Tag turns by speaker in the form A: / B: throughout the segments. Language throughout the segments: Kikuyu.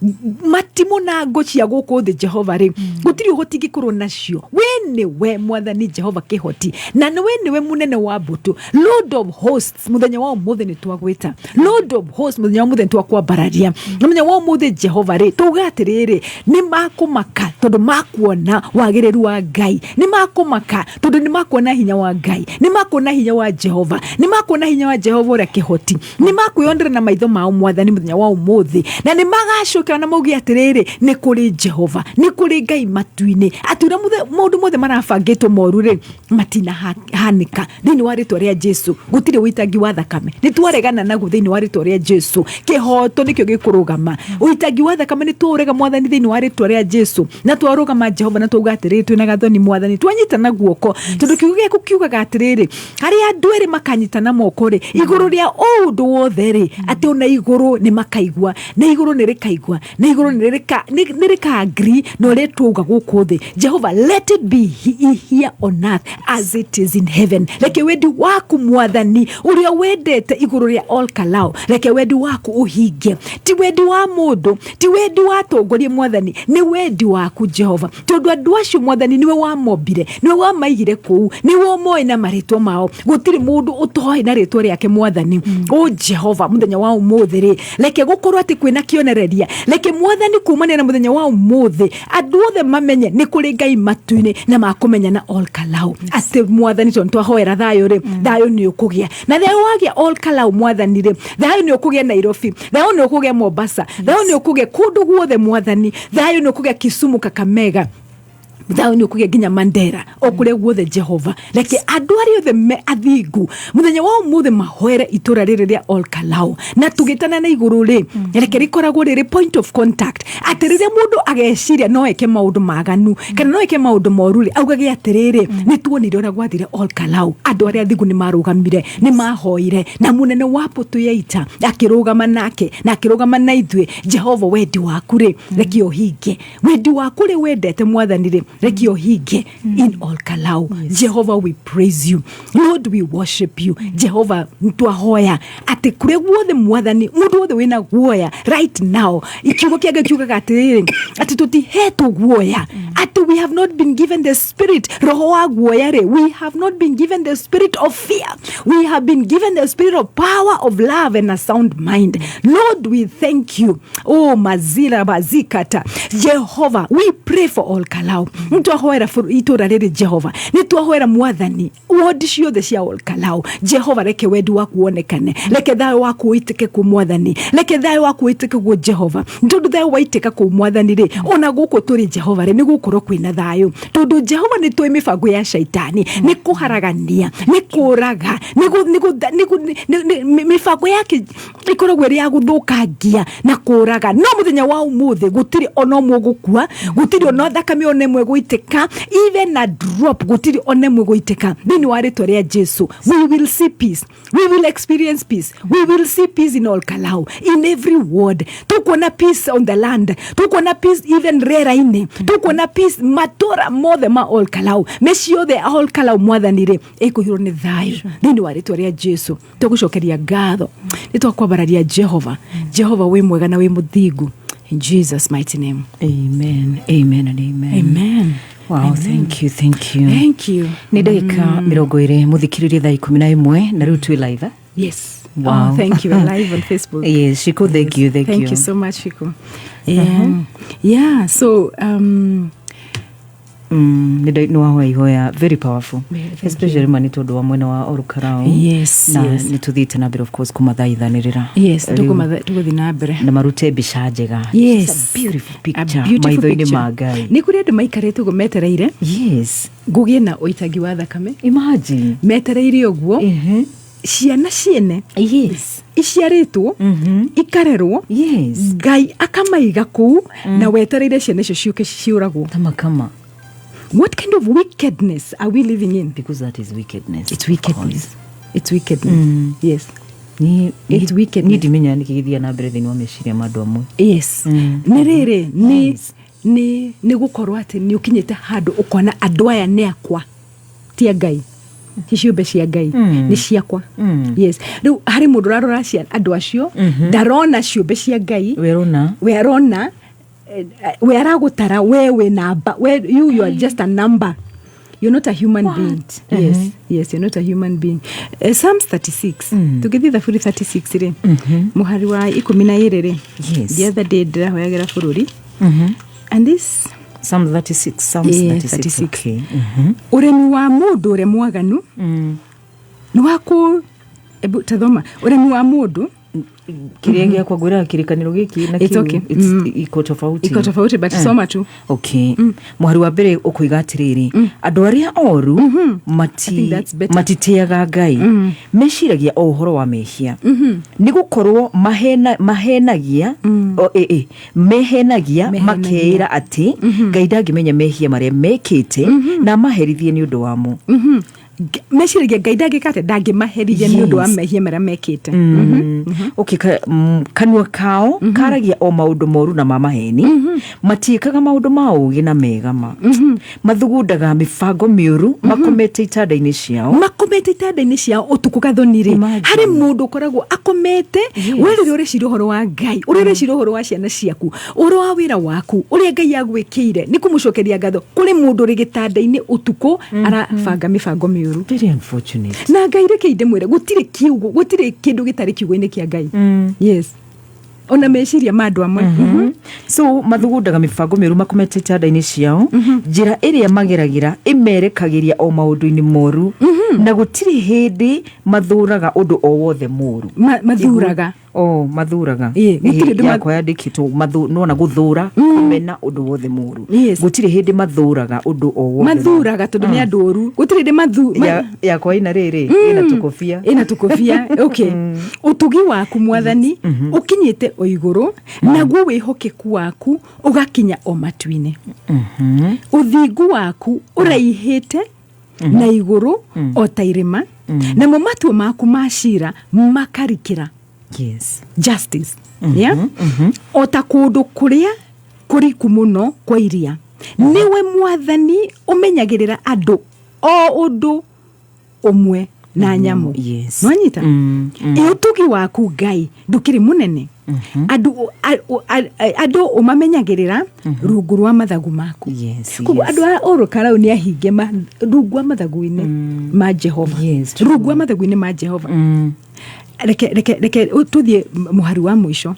A: Matimũ na ngo cia gũkũ thĩ, Jehova rĩ, gũtirĩ ũhoti ingĩkorwo nacio. We nĩwe Mwathani Jehova kĩhoti, na nĩwe nĩwe mũnene wa mbũtũ, Lord of Hosts. Mũthenya wa ũmũthĩ nĩ twagwĩta Lord of Hosts. Mũthenya wa ũmũthĩ nĩ twakwambararia. Na mũthenya wa ũmũthĩ, Jehova rĩ, tuga atĩrĩrĩ, nĩ makũmaka tondũ makuona wagĩrĩru wa Ngai, nĩ makũmaka tondũ nĩ makuona hinya wa Ngai, nĩ makuona hinya wa Jehova, nĩ makuona hinya wa Jehova ũrĩa kĩhoti, nĩ makwĩyonera na maitho mao, Mwathani, mũthenya wa ũmũthĩ, na nĩ magacokera na mauge atĩrĩrĩ, nĩ kũrĩ Jehova, nĩ kũrĩ Ngai matu-inĩ. Atĩ ũrĩa maũndũ mothe marabangĩtwo moru rĩ, matinahanĩka thĩinĩ wa rĩtwa rĩa Jesu. Gũtirĩ ũitangi wa thakame, nĩ twaregana naguo thĩinĩ wa rĩtwa rĩa Jesu. Kĩhoto nĩkĩo gĩkũrũgama. Ũitangi wa thakame nĩ tũũrega, Mwathani, thĩinĩ wa rĩtwa rĩa Jesu. Na twarũgama, Jehova, na twauga atĩrĩrĩ, twĩna gathoni, Mwathani, twanyitana guoko, tondũ kiugo gĩaku kiugaga atĩrĩrĩ, harĩa andũ erĩ makanyitana moko rĩ, igũrũ rĩa ũndũ wothe rĩ, atĩ ona igũrũ nĩ makaigua, na igũrũ nĩ rĩkaigua, na igũrũ nĩ rĩka agree na ũrĩa twauga gũkũ thĩ. Jehova, let it be here on earth as it is in heaven. Reke wendi waku, Mwathani, ũrĩa wendete igũrũ rĩa Ol Kalou, reke wendi waku ũhinge. Ti wendi wa mũndũ, ti wendi wa atongoria, Mwathani, nĩ wendi waku, Jehova, tondũ andũ acio, Mwathani, nĩwe wamombire, nĩwe wamaigire kũu, nĩwe ũmoĩ na marĩtwa mao. Gũtirĩ mũndũ ũtoĩ na rĩtwa rĩake, Mwathani. O Jehova, mũthenya wa ũmũthĩ rĩ, reke gũkorwo atĩ kwĩna kĩonereria. Reke, Mwathani, kumania na mũthenya wa ũmũthĩ, andũ othe mamenye nĩ kũrĩ Ngai matu-inĩ, na makũmenya na Ol Kalou atĩ, Mwathani, tondũ twahoera thayũ rĩ, thayũ nĩ ũkũgĩa. Na thayũ wagĩa Ol Kalou, Mwathani rĩ, thayũ nĩ ũkũgĩa Nairobi, thayũ nĩ ũkũgĩa Mombasa, thayũ nĩ ũkũgĩa kũndũ guothe, Mwathani, thayũ nĩ ũkũgĩa Kisumu, Kakamega, thayũ nĩ ũkũgĩa nginya Mandera, o kũrĩa guothe. Jehova, reke andũ arĩa othe me athingu mũthenya wa ũmũthĩ mahoere itũra rĩrĩ rĩa Ol Kalou, na tũgĩtana na igũrũ rĩ, reke rĩkoragwo rĩrĩ point of contact, atĩ rĩrĩa mũndũ ageciria no eke maũndũ maganu kana no eke maũndũ moru rĩ, augage atĩrĩrĩ, nĩ tuonire ũrĩa gwathire Ol Kalou. Andũ arĩa athingu nĩ marũgamire, nĩ mahoire, na mũnene wa mbũtũ ya ita akĩrũgama nake na akĩrũgama na ithuĩ. Jehova, wendi waku rĩ, reke ũhinge. Wendi waku rĩ wendete, Mwathani rĩ, reke ũhinge in Ol Kalou. Jehova, we praise you. Lord, we worship you. Jehova, twahoya atĩ kũrĩa guothe, Mwathani, mũndũ wothe wĩna guoya right now, kiugo kĩa Ngai kiugaga atĩrĩrĩ, atĩ tũtihetwo guoya, atĩ we have not been given the spirit, roho wa guoya rĩ. We have not been given the spirit of fear. We have been given the spirit of power, of love and a sound mind. Lord, we thank you. Oh, mazira bazikata. Jehova, we pray for Ol Kalou. Nitwahoera itũra rĩrĩ, Jehova. Nitwahoera, Mwathani, wodi ciothe cia Ol Kalou. Jehova, reke wendi waku wonekane, reke thayũ waku ũitĩke kũ, Mwathani, reke thayũ waku ũitĩke kuo, Jehova, tondũ thayũ waitĩka kũu, Mwathani rĩ, ona gũkũ tũrĩ, Jehova rĩ, nĩ gũkorwo kwĩna thayũ, tondũ, Jehova, nĩ tũĩ mĩbango ya Shaitani nĩ kũharagania, nĩ kũraga, nĩ gũ- nĩ gũtha- nĩ gũ- nĩ- nĩ- mĩbango yake ĩkoragwo ĩrĩ ya gũthũkangia na kũraga. No mũthenya wa ũmũthĩ gũtirĩ ona ũmwe ũgũkua, gũtirĩ ona thakame ona ĩmwe gũitĩka, even a drop, gũtirĩ ona ĩmwe gũitĩka thĩinĩ wa rĩtwa rĩa Jesu. We will see peace. We will experience peace. We will see peace in Ol Kalou, in every ward. Tukuona peace on the land, tukuona peace even rĩera-inĩ, tukuona peace matũra mothe ma Ol Kalou, mĩciĩ yothe ya Ol Kalou, Mwathani rĩ, ĩkũihũrwo nĩ thayũ thĩinĩ wa rĩtwa rĩa Jesu. Tũgũcokeria ngatho, nĩ twakwambararia, Jehova. Jehova, wĩ mwega na wĩ mũthingu. In Jesus' mighty name.
B: Amen, amen and amen.
A: Amen.
B: Wow, thank you, thank you.
A: Thank you.
B: Nä ndagä 20 må thikä rä rie thaa 11 na rä u twä live, eh?
A: Yes.
B: Wow.
A: Oh, thank you. We're live on Facebook.
B: Yes, Shiko, thank you, thank
A: Thank
B: you.
A: you so much, Shiko. Yeah. So,
B: Nä wahoya ihoya very powerful,
A: Yeah, thank
B: especially ma nä tondå wa mwena wa Ol Kalou, na nä tå thiä te na mbere, of course, kũmathaithanä rä ra.
A: Yes, tũgũthiĩ na mbere.
B: Na marute mbica njega.
A: Yes.
B: It's a beautiful
A: A
B: picture
A: beautiful
B: maitho-inĩ
A: picture.
B: ma Ngai.
A: Nĩ kũrĩ andũ maikarĩte ũguo metereire ngũgĩe na ũitangi wa thakame.
B: Imagine.
A: Metereire ũguo. Ciana ciene iciarĩtwo, ikarerwo, Ngai akamaiga kũu, na wetereire ciana icio ciũke ciũragwo.
B: Kama kama.
A: What kind of wickedness are we living in?
B: Because that is wickedness.
A: It's wickedness. It's wickedness, yes. It's wickedness.
B: Niĩ ndimenyaga nĩkĩ gĩthiaga na mbere thĩinĩ wa meciria ma andũ amwe.
A: Yes, nĩ rĩrĩ, nĩ gũkorwo atĩ nĩ ũkinyĩte handũ ũkona andũ aya nĩ akwa, ti a Ngai. Ti ciũmbe cia Ngai, nĩ ciakwa. Yes, rĩu harĩ mũndũ ũrarora andũ acio, ndarona ciũmbe cia Ngai.
B: Werona.
A: We arona we aragũtara we wĩ namba, we you are just a number, you're not a human being. Yes, you're not a human being. Psalms 36, tũngĩthiĩ Thaburi 36 rĩ, mũhari wa 12 rĩ. The other day ndĩrahoyagĩra bũrũri and this
B: Psalm 36, Psalms
A: Yeah,
B: 36.
A: 36.
B: Okay.
A: Ũremi wa mũndũ ũrĩa mwaganu nĩ wa kũ, ebu tathoma ũremi wa mũndũ.
B: Kĩrĩa gĩakwa ngwĩraga kĩrĩkanĩro gĩkĩ na
A: It's
B: kĩu,
A: okay.
B: Iko tofauti.
A: Iko tofauti, but soma tu.
B: Okay, mũhari wa mbere ũkoiga atĩrĩrĩ, andũ arĩa oru
A: I think that's better.
B: Matitĩaga Ngai, meciragia o ũhoro wa mehia, nĩ gũkorwo mahenagia o, ĩ, mehenagia.
A: Mehenagia.
B: Makeĩra atĩ Ngai ndangĩmenya mehia marĩa mekĩte na maherithie nĩ ũndũ wamo.
A: Meciragia Ngai ndangĩka atĩa? Ndangĩmaherithia nĩ ũndũ wa mehia marĩa mekĩte.
B: Okay, kanua kao karagia o maũndũ moru na ma maheni, matiĩkaga maũndũ ma ũũgĩ na mega, ma mathugundaga mĩbango mĩũru makomete itanda-inĩ ciao.
A: Makomete itanda-inĩ ciao ũtukũ, gathoni rĩ.
B: Imagine.
A: Harĩ mũndũ ũkoragwo akomete, we rĩrĩa ũreciria ũhoro wa Ngai, ũrĩa ũreciria ũhoro wa ciana ciaku, ũhoro wa wĩra waku, ũrĩa Ngai agwĩkĩire, nĩ kũmũcokeria ngatho, kũrĩ mũndũ ũrĩ gĩtanda-inĩ ũtukũ arabanga mĩbango mĩũru.
B: Very unfortunate.
A: Na Ngai, reke ndĩmwĩre, gũtirĩ kiugo, gũtirĩ kĩndũ gĩtarĩ kiugo-inĩ kĩa Ngai. Yes, ona meciria ma andũ amwe.
B: So mathugundaga mĩbango mĩũru makomete itanda-inĩ ciao, njĩra ĩrĩa mageragĩra ĩmerekagĩria o maũndũ-inĩ moru, na gũtirĩ hĩndĩ mathũraga ũndũ o wothe mũru.
A: Mathuraga.
B: O mathuraga.
A: Ĩĩ, gũtirĩ ũndũ
B: Yakwa yandĩkĩtwo nona gũthũra, kũmena ũndũ wothe mũru. Gũtirĩ hĩndĩ mathũraga ũndũ o wothe.
A: Mathuraga tondũ nĩ andũ oru, gũtirĩ hĩndĩ
B: Yakwa ina rĩrĩ ĩna tũkũbia.
A: Ĩna tũkũbia. Okay. Ũtugi waku, Mwathani, ũkinyĩte o igũrũ, naguo wĩhokeku waku ũgakinya o matu-inĩ. Ũthingu waku ũraihĩte na igũrũ o ta irĩma, namo matua maku ma cira makarikĩra. Justice, yeah? O ta kũndũ kũrĩa kũriku mũno kwa iria. Nĩwe Mwathani ũmenyagĩrĩra andũ o ũndũ ũmwe na nyamũ. Nwanyita? Ĩ ũtugi waku, Ngai, ndũkĩrĩ mũnene! Andũ ũmamenyagĩrĩra rungu rwa mathagu maku. Koguo andũ a Orokarau nĩ ahinge rungu wa mathagu-inĩ ma Jehova. Rungu wa mathagu-inĩ ma Jehova. Reke tũthiĩ mũhari wa mũico.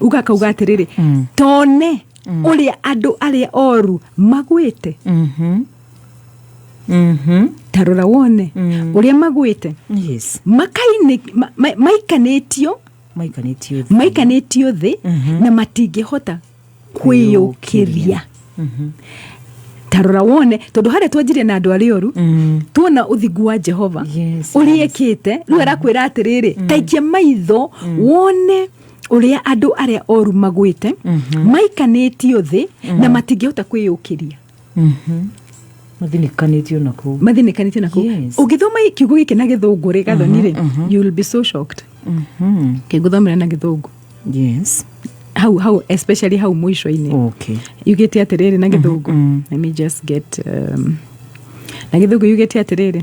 A: Ugakauga atĩrĩrĩ, tone ũrĩa andũ arĩa oru magwĩte. Ta rora wone ũrĩa magwĩte. Maikanĩtio.
B: Maikanĩtio thĩ.
A: Maikanĩtio thĩ na matingĩhota kwĩyũkĩria. Ta rora wone, tondũ harĩa twanjirie na andũ arĩa oru, tuona ũthingu wa Jehova ũrĩa ekĩte, rĩu arakwĩra atĩrĩrĩ, taikia maitho wone ũrĩa andũ arĩa oru magwĩte, maikanĩtio thĩ na matingĩhota kwĩyũkĩria.
B: Mathinĩkanĩtio na kũu.
A: Mathinĩkanĩtio na kũu. Ũngĩthoma kiugo gĩkĩ na Gĩthũngũ rĩ, Gathoni rĩ, you will be so shocked. Kĩngũthomera na Gĩthũngũ. Hau especially hau mũico-inĩ. Yugĩte atĩrĩrĩ na Gĩthũngũ, let me just get na Gĩthũngũ yugĩte atĩrĩrĩ,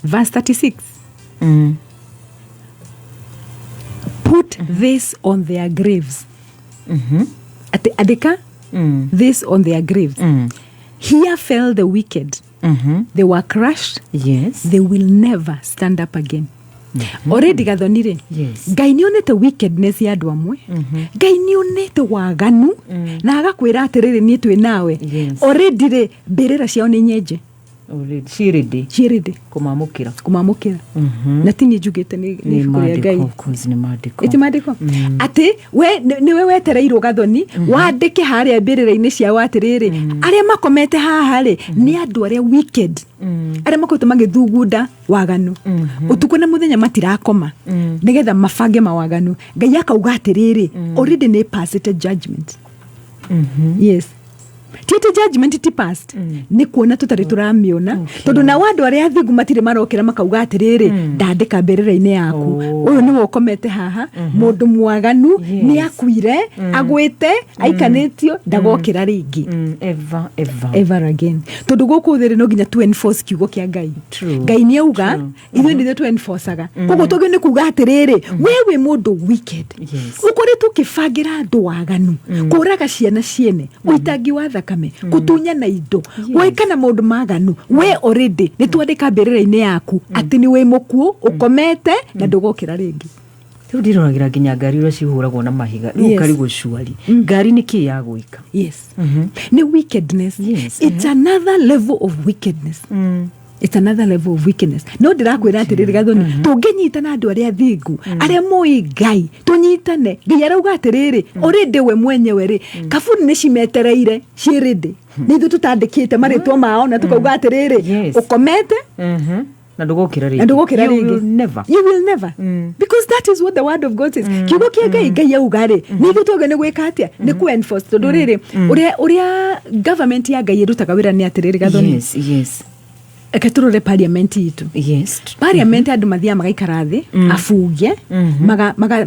A: verse 36, "Put this on their graves." Atĩ andĩka this on their graves: "Here fell the wicked, they were crushed, they will never stand up again." Already, Gathoni rĩ, Ngai nĩ onete wickedness ya andũ amwe, Ngai nĩ onete waganu na agakwĩra atĩrĩrĩ, niĩ twĩ nawe. Already rĩ, mbĩrĩra ciao nĩ nyenje.
B: Already ciĩrĩndĩ.
A: Ciĩrĩndĩ.
B: Kũmamũkĩra.
A: Kũmamũkĩra. Na ti niĩ njugĩte, nĩ ibuku rĩa Ngai.
B: Maandĩko, of course, nĩ maandĩko.
A: Ĩti maandĩko atĩ we nĩwe wetereirwo, Gathoni, wandĩke harĩa mbĩrĩra-inĩ ciao atĩrĩrĩ, arĩa makomete haha rĩ, nĩ andũ arĩa wicked, arĩa makoretwo magĩthugunda waganu ũtukũ na mũthenya, matirakoma nĩgetha mabange mawaganu. Ngai akauga atĩrĩrĩ, already nĩ passĩte judgment. Yes. Ti atĩ judgment ti past, nĩ kuona tũtarĩ tũramĩona, tondũ nao andũ arĩa athingu matirĩ marokĩra makauga atĩrĩrĩ, "Ndandĩka mbĩrĩra-inĩ yaku."
B: Oh.
A: Ũyũ nĩwe ũkomete haha, mũndũ mwaganu, nĩ akuire, agwĩte, aikanĩtio, ndagokĩra rĩngĩ.
B: Ever, ever.
A: Ever again, tondũ gũkũ thĩ rĩ, no nginya tu enforce kiugo kĩa Ngai.
B: True.
A: Ngai nĩ auga, ithuĩ nĩ ithuĩ tu enforcaga. Koguo tũgĩ nĩ kuga atĩrĩrĩ, we wĩ mũndũ wicked, ũkoretwo ũkĩbangĩra andũ waganu, kũraga ciana ciene, ũitangi wa thakame, gũtunyana indo, gwĩka na maũndũ maganu, we already nĩ twandĩka mbĩrĩra-inĩ yaku atĩ nĩ wĩ mũkuũ, ũkomete na ndũgokĩra rĩngĩ.
B: Rĩu ndiroragĩra nginya ngari ũrĩa cihũragwo na mahiga rĩu. Ũkarigwo cuari ngari nĩ kĩ ya gwĩka.
A: Yes, nĩ wickedness. It's another level of wickedness. It's another level of wickedness. No ndĩrakwĩra atĩrĩrĩ, Gathoni, tũngĩnyitana, andũ arĩa athingu, arĩa moĩ Ngai, tũnyitane. Ngai arauga atĩrĩrĩ, already we mwenyewe rĩ, kaburi nĩ cimetereire ciĩ ready. Nĩ ithuĩ tũtandĩkĩte marĩtwa mao na tũkauga atĩrĩrĩ, ũkomete
B: Na ndũgũkĩra rĩngĩ.
A: Na ndũgũkĩra
B: You
A: rĩngĩ.
B: will never.
A: You will never, because that is what the word of God says. Kiugo kĩa Ngai, Ngai auga rĩ, nĩ ithuĩ twage nĩ gwĩka atĩa? Nĩ ku enforce. Tondũ rĩrĩ, ũrĩa government ya Ngai ĩrutaga wĩra nĩ atĩrĩrĩ, Gathoni, reke tũrore parliament itũ. Parliament, andũ mathiaga magaikara thĩ, abunge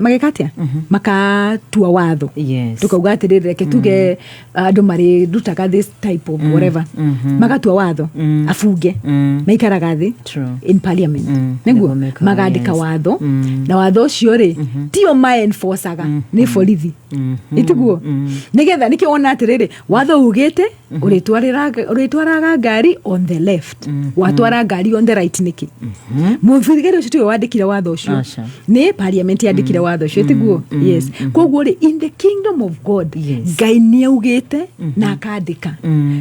A: mageka atĩa? Makatua watho. Tukauga atĩrĩrĩ, reke tuge andũ marĩrutaga this type of whatever. Magatua watho, abunge maikaraga thĩ in parliament, nĩguo
B: Nĩguo mekaga,
A: magandĩka watho. Na watho ũcio rĩ, tio maenforcaga, nĩ borithi, ĩtiguo? Nĩgetha nĩkĩo wona atĩrĩrĩ, watho ugĩte ũrĩtwaraga ngari on the left, watwara ngari on the right nĩkĩ? Mũthigari ũcio tiwe wandĩkire watho ũcio.
B: Aca.
A: Nĩ parliament yandĩkire watho ũcio, tiguo? Yes. Koguo rĩ, in the kingdom of God, Ngai nĩ augĩte na akandĩka.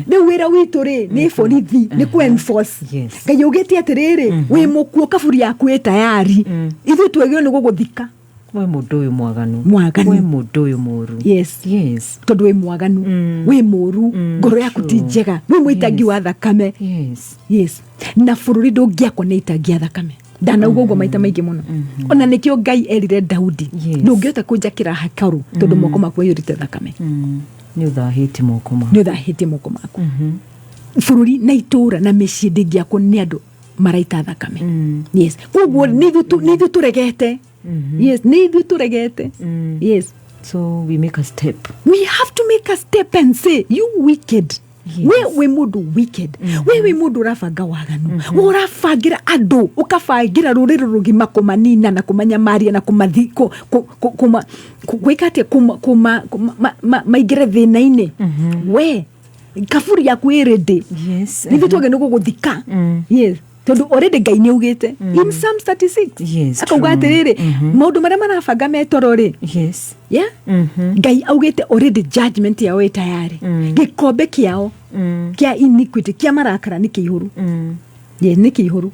A: Rĩu wĩra witũ rĩ, nĩ borithi, nĩ ku enforce. Ngai augĩte atĩrĩrĩ, wĩ mũkuũ, kaburi yaku ĩ tayari, ithuĩ twagĩrĩirwo nĩ gũgũthika.
B: We mũndũ ũyũ mwaganu.
A: Mwaganu.
B: We mũndũ ũyũ mũũru.
A: Tondũ wĩ mwaganu, wĩ mũũru, ngoro yaku ti njega, wĩ mũitangi wa thakame. Yes, na bũrũri ndũngĩakwo nĩ itangi ya thakame. Ndanauga ũguo maita maingĩ mũno. Ona nĩkĩo Ngai erire Daudi, ndũngĩhota kũnjakĩra hekarũ tondũ moko maku aiyũrĩte thakame.
B: Nĩ ũthahĩtie moko maku.
A: Nĩ ũthahĩtie moko maku. Bũrũri na itũũra na mĩciĩ ndĩngĩakwo nĩ andũ maraita thakame. Yes, koguo nĩ ithuĩ tũregete. Yes, nĩ ithuĩ tũregete. Yes.
B: So we make a step.
A: We have to make a step and say, "You wicked." We wĩ mũndũ wicked, we wĩ mũndũ ũrabanga waganu, we ũrabangĩra andũ, ũkabangĩra rũrĩrĩ rũgima kũmanina na kũmanyamaria na kũmathi gwĩka atĩa, maingĩre thĩna-inĩ. We kaburi yaku ĩ ready. Nithuĩ twage nĩ gũgũthika. Yes, tondũ already Ngai nĩ augĩte in Psalms 36, akauga atĩrĩrĩ, maũndũ marĩa marabanga metoro rĩ, yeah? Ngai augĩte already judgment yao ĩ tayari, gĩkombe kĩao kĩa iniquity, kĩa marakara, nĩ kĩihũru. Yeah, nĩ kĩihũru,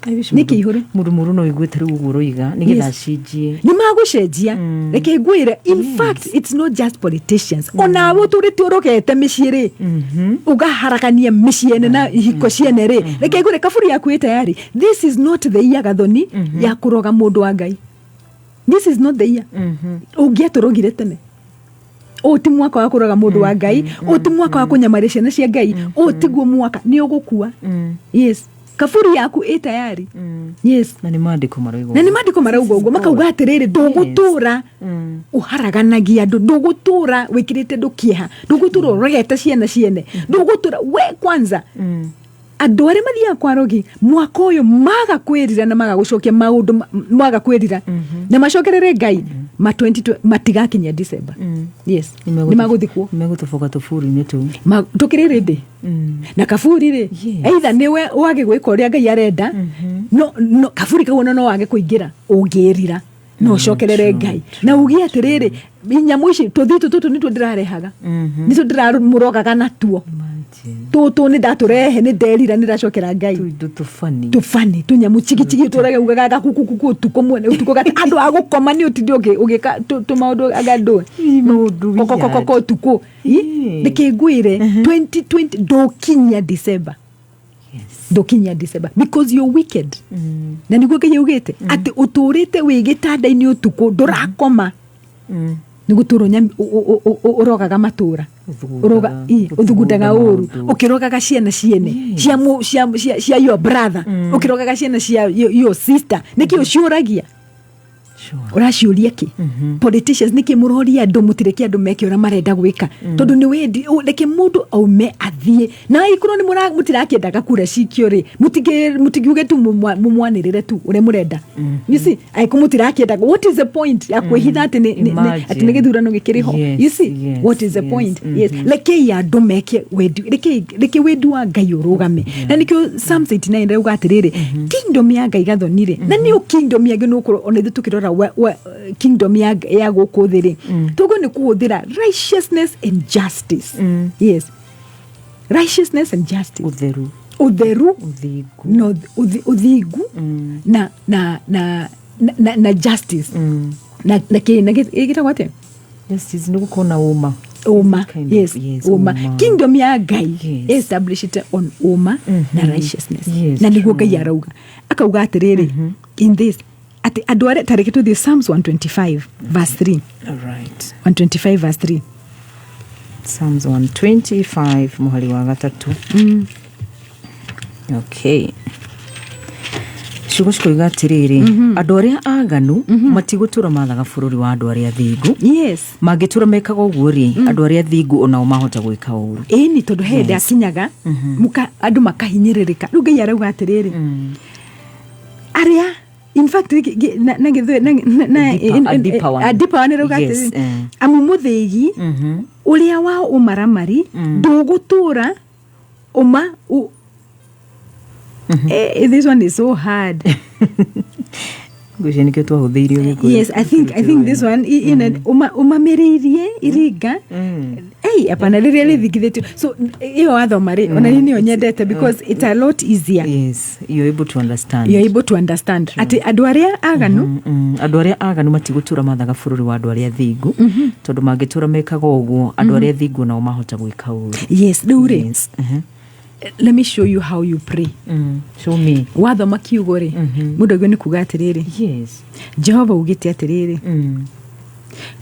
A: nĩ kĩihũru.
B: Mũndũ mũru no iguĩte rĩu ũguo ũroiga nĩgetha acenjie.
A: Nĩ magũcenjia. Reke ngwĩre, in fact it's not just politicians. Onawe ũtũrĩte ũrogete mĩciĩ rĩ, ũgaharagania mĩciĩ ene na ihiko ciene rĩ, reke ngwĩre, kaburi yaku ĩ tayari. This is not the year, Gathoni, ya kũroga mũndũ wa Ngai. This is not the year. Ũngĩatũrogire tene. Ũyũ ti mwaka wa kũroga mũndũ wa Ngai, ũyũ ti mwaka wa kũnyamaria ciana cia Ngai, ũyũ tiguo mwaka. Nĩ ũgũkua. Yes, kaburi yaku ĩ tayari. Yes.
B: Na nĩ maandĩko maroiga.
A: Na nĩ maandĩko marauga ũguo, makauga atĩrĩrĩ, ndũgũtũra ũharaganagia andũ, ndũgũtũra wĩkĩrĩte andũ kĩeha, ndũgũtũra ũregete ciana ciene, ndũgũtũra we kwanza. Andũ arĩa mathiaga kwa rogi mwaka ũyũ maga kwĩrira na maga gũcokia maũndũ, maga kwĩrira na macokerere Ngai, ma 20 matigakinyia December. Yes, nĩ magũthikwo.
B: Megũtoboka tũburi-inĩ tũu.
A: Tũkĩrĩ rĩndĩ na kaburi rĩ, either nĩwe wage gwĩka ũrĩa Ngai arenda, no kaburi kau ona no wage kũingĩra ũngĩĩrira no ũcokerere Ngai na uge atĩrĩrĩ, nyamũ ici tũthitu tũtũ nĩtuo ndĩrarehaga, nĩtuo ndĩramũrogaga natuo.
B: Imagine.
A: Tũtũ nĩ ndatũrehe, nĩ nderira, nĩ ndacokera Ngai.
B: Tũindo tũbani.
A: Tũbani, tũnyamũ chigicigi tũraga ugaga gakukukuku ũtukũ mwene, ũtukũ gata andũ a gũkoma nĩ ũtinde ũgĩka tũmaũndũ anga ndũĩ.
B: Maũndũ weird.
A: Kokokokoko ũtukũ. Reke ngwĩre, 2020 ndũkinyia December. Ndũkinyia December because you're wicked. Na nĩguo Ngai augĩte atĩ ũtũrĩte wĩ gĩtanda-inĩ ũtukũ, ndũrakoma, nĩ gũtũra ũrogaga matũra. Ũrũga- ĩ, ũthugundaga ũru, ũkĩrogaga ciana ciene cia cia your brother, ũkĩrogaga ciana cia your sister. Nĩkĩ ũciũragia? Ũraciũria kĩ? Politicians, nĩkĩ mũroria andũ mũtireke andũ meke ũrĩa marenda gwĩka? Tondũ nĩ wendi. Reke mũndũ aume athiĩ na ikorwo nĩ mũtirakĩendaga kura cikio rĩ, mũtingiuge tu mũmwanĩrĩre tu ũrĩa mũrenda. You see, angĩkorwo mũtirakĩendaga, what is the point ya kwĩhitha atĩ atĩ nĩ gĩthurano gĩkĩrĩ ho? You see, what is the point? Yes, rekei andũ meke wendi, reke wendi wa Ngai ũrũgame. Na nĩkĩo Psalms 89 rauga atĩrĩrĩ, kingdom ya Ngai, Gathoni rĩ, na nĩyo kingdom ya Ngai. Nĩgũkorwo ona ithuĩ tũkĩrora kingdom ya gũkũ thĩ rĩ, tũguo nĩ kũhũthĩra righteousness and justice. Yes, righteousness and justice.
B: Ũtheru.
A: Ũtheru.
B: Ũthingu.
A: No ũthingu na justice na kĩ na gĩtagwo atĩa?
B: Justice nĩ gũkorwo na ũma.
A: Ũma.
B: Kind of,
A: yes.
B: Yes,
A: ũma.
B: ũma.
A: Kingdom ya Ngai established on ũma na righteousness. Na nĩguo Ngai arauga, akauga atĩrĩrĩ, in this, atĩ andũ arĩa, tareke tũthiĩ Psalms 125 verse 3.
B: All right.
A: 125 verse 3.
B: Psalms 125 mũhari wa gatatũ. Okay, ciugo cikoiga atĩrĩrĩ, andũ arĩa aganu matigũtũra mathaga bũrũri wa andũ arĩa thingu. Mangĩtũra mekaga ũguo rĩ, andũ arĩa thingu onao mahota gwĩka ũru.
A: Ĩni, tondũ he hĩndĩ akinyaga andũ makahinyĩrĩrĩka. Rĩu Ngai arauga atĩrĩrĩ, arĩa, in fact, na gĩthũĩ na
B: A deeper one.
A: A deeper one ĩrauga atĩrĩrĩ, amu mũthĩgi ũrĩa wa ũmaramari ndũgũtũra ũma this one is so hard.
B: Ngwĩciria nĩkĩo twahũthĩirio Gĩkũyũ.
A: Yes, I think this one ũmamĩrĩirie iringa. Ei, hapana, rĩrĩa rĩthingithĩtio. So ĩyo wathoma rĩ, ona niĩ nĩyo nyendete because it's a lot easier.
B: Yes, you're able to understand.
A: You're able to understand atĩ andũ arĩa aganu
B: Andũ arĩa aganu matigũtũra mathaga bũrũri wa andũ arĩa thingu, tondũ mangĩtũra mekaga ũguo, andũ arĩa thingu nao mahota gwĩka ũru.
A: Yes, rĩu rĩ, let me show you how you pray.
B: Show me.
A: Wathoma kiugo rĩ, mũndũ aguo nĩ kuga atĩrĩrĩ, Jehova ugĩte atĩrĩrĩ,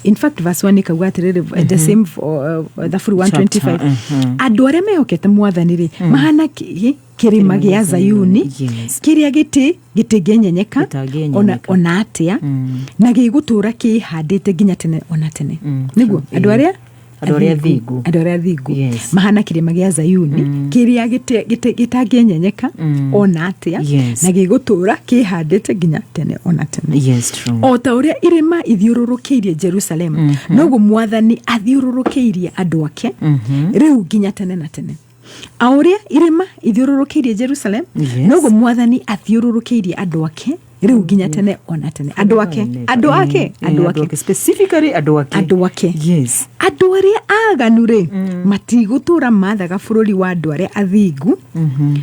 A: in fact verse 1 ikauga atĩrĩrĩ, the same for, Thaburi 125.
B: Chapter,
A: Andũ arĩa mehokete Mwathani rĩ, mahana kĩrĩma gĩa Zayuni, kĩrĩa gĩtĩ gĩtingĩenyenyeka
B: Gĩtangĩenyenyeka.
A: ona atĩa, na gĩgũtũũra kĩhandĩte nginya tene ona tene. Nĩguo andũ arĩa
B: Andũ arĩa thingu.
A: Andũ arĩa thingu mahana kĩrĩma gĩa Zayuni, kĩrĩa gĩtangĩenyenyeka ona atĩa, na gĩgũtũũra kĩhandĩte nginya tene ona tene.
B: Yes, true.
A: O ta ũrĩa irĩma ithiũrũrũkĩirie Jerusalemu, noguo Mwathani athiũrũrũkĩirie andũ ake rĩu nginya tene na tene. A ũrĩa irĩma ithiũrũrũkĩirie Jerusalem, noguo Mwathani athiũrũrũkĩirie andũ ake rĩu nginya tene ona tene. Andũ ake, andũ ake, andũ ake.
B: Specifically andũ ake.
A: Andũ ake. Andũ arĩa aganu rĩ, matigũtũra mathaga bũrũri wa andũ arĩa athingu.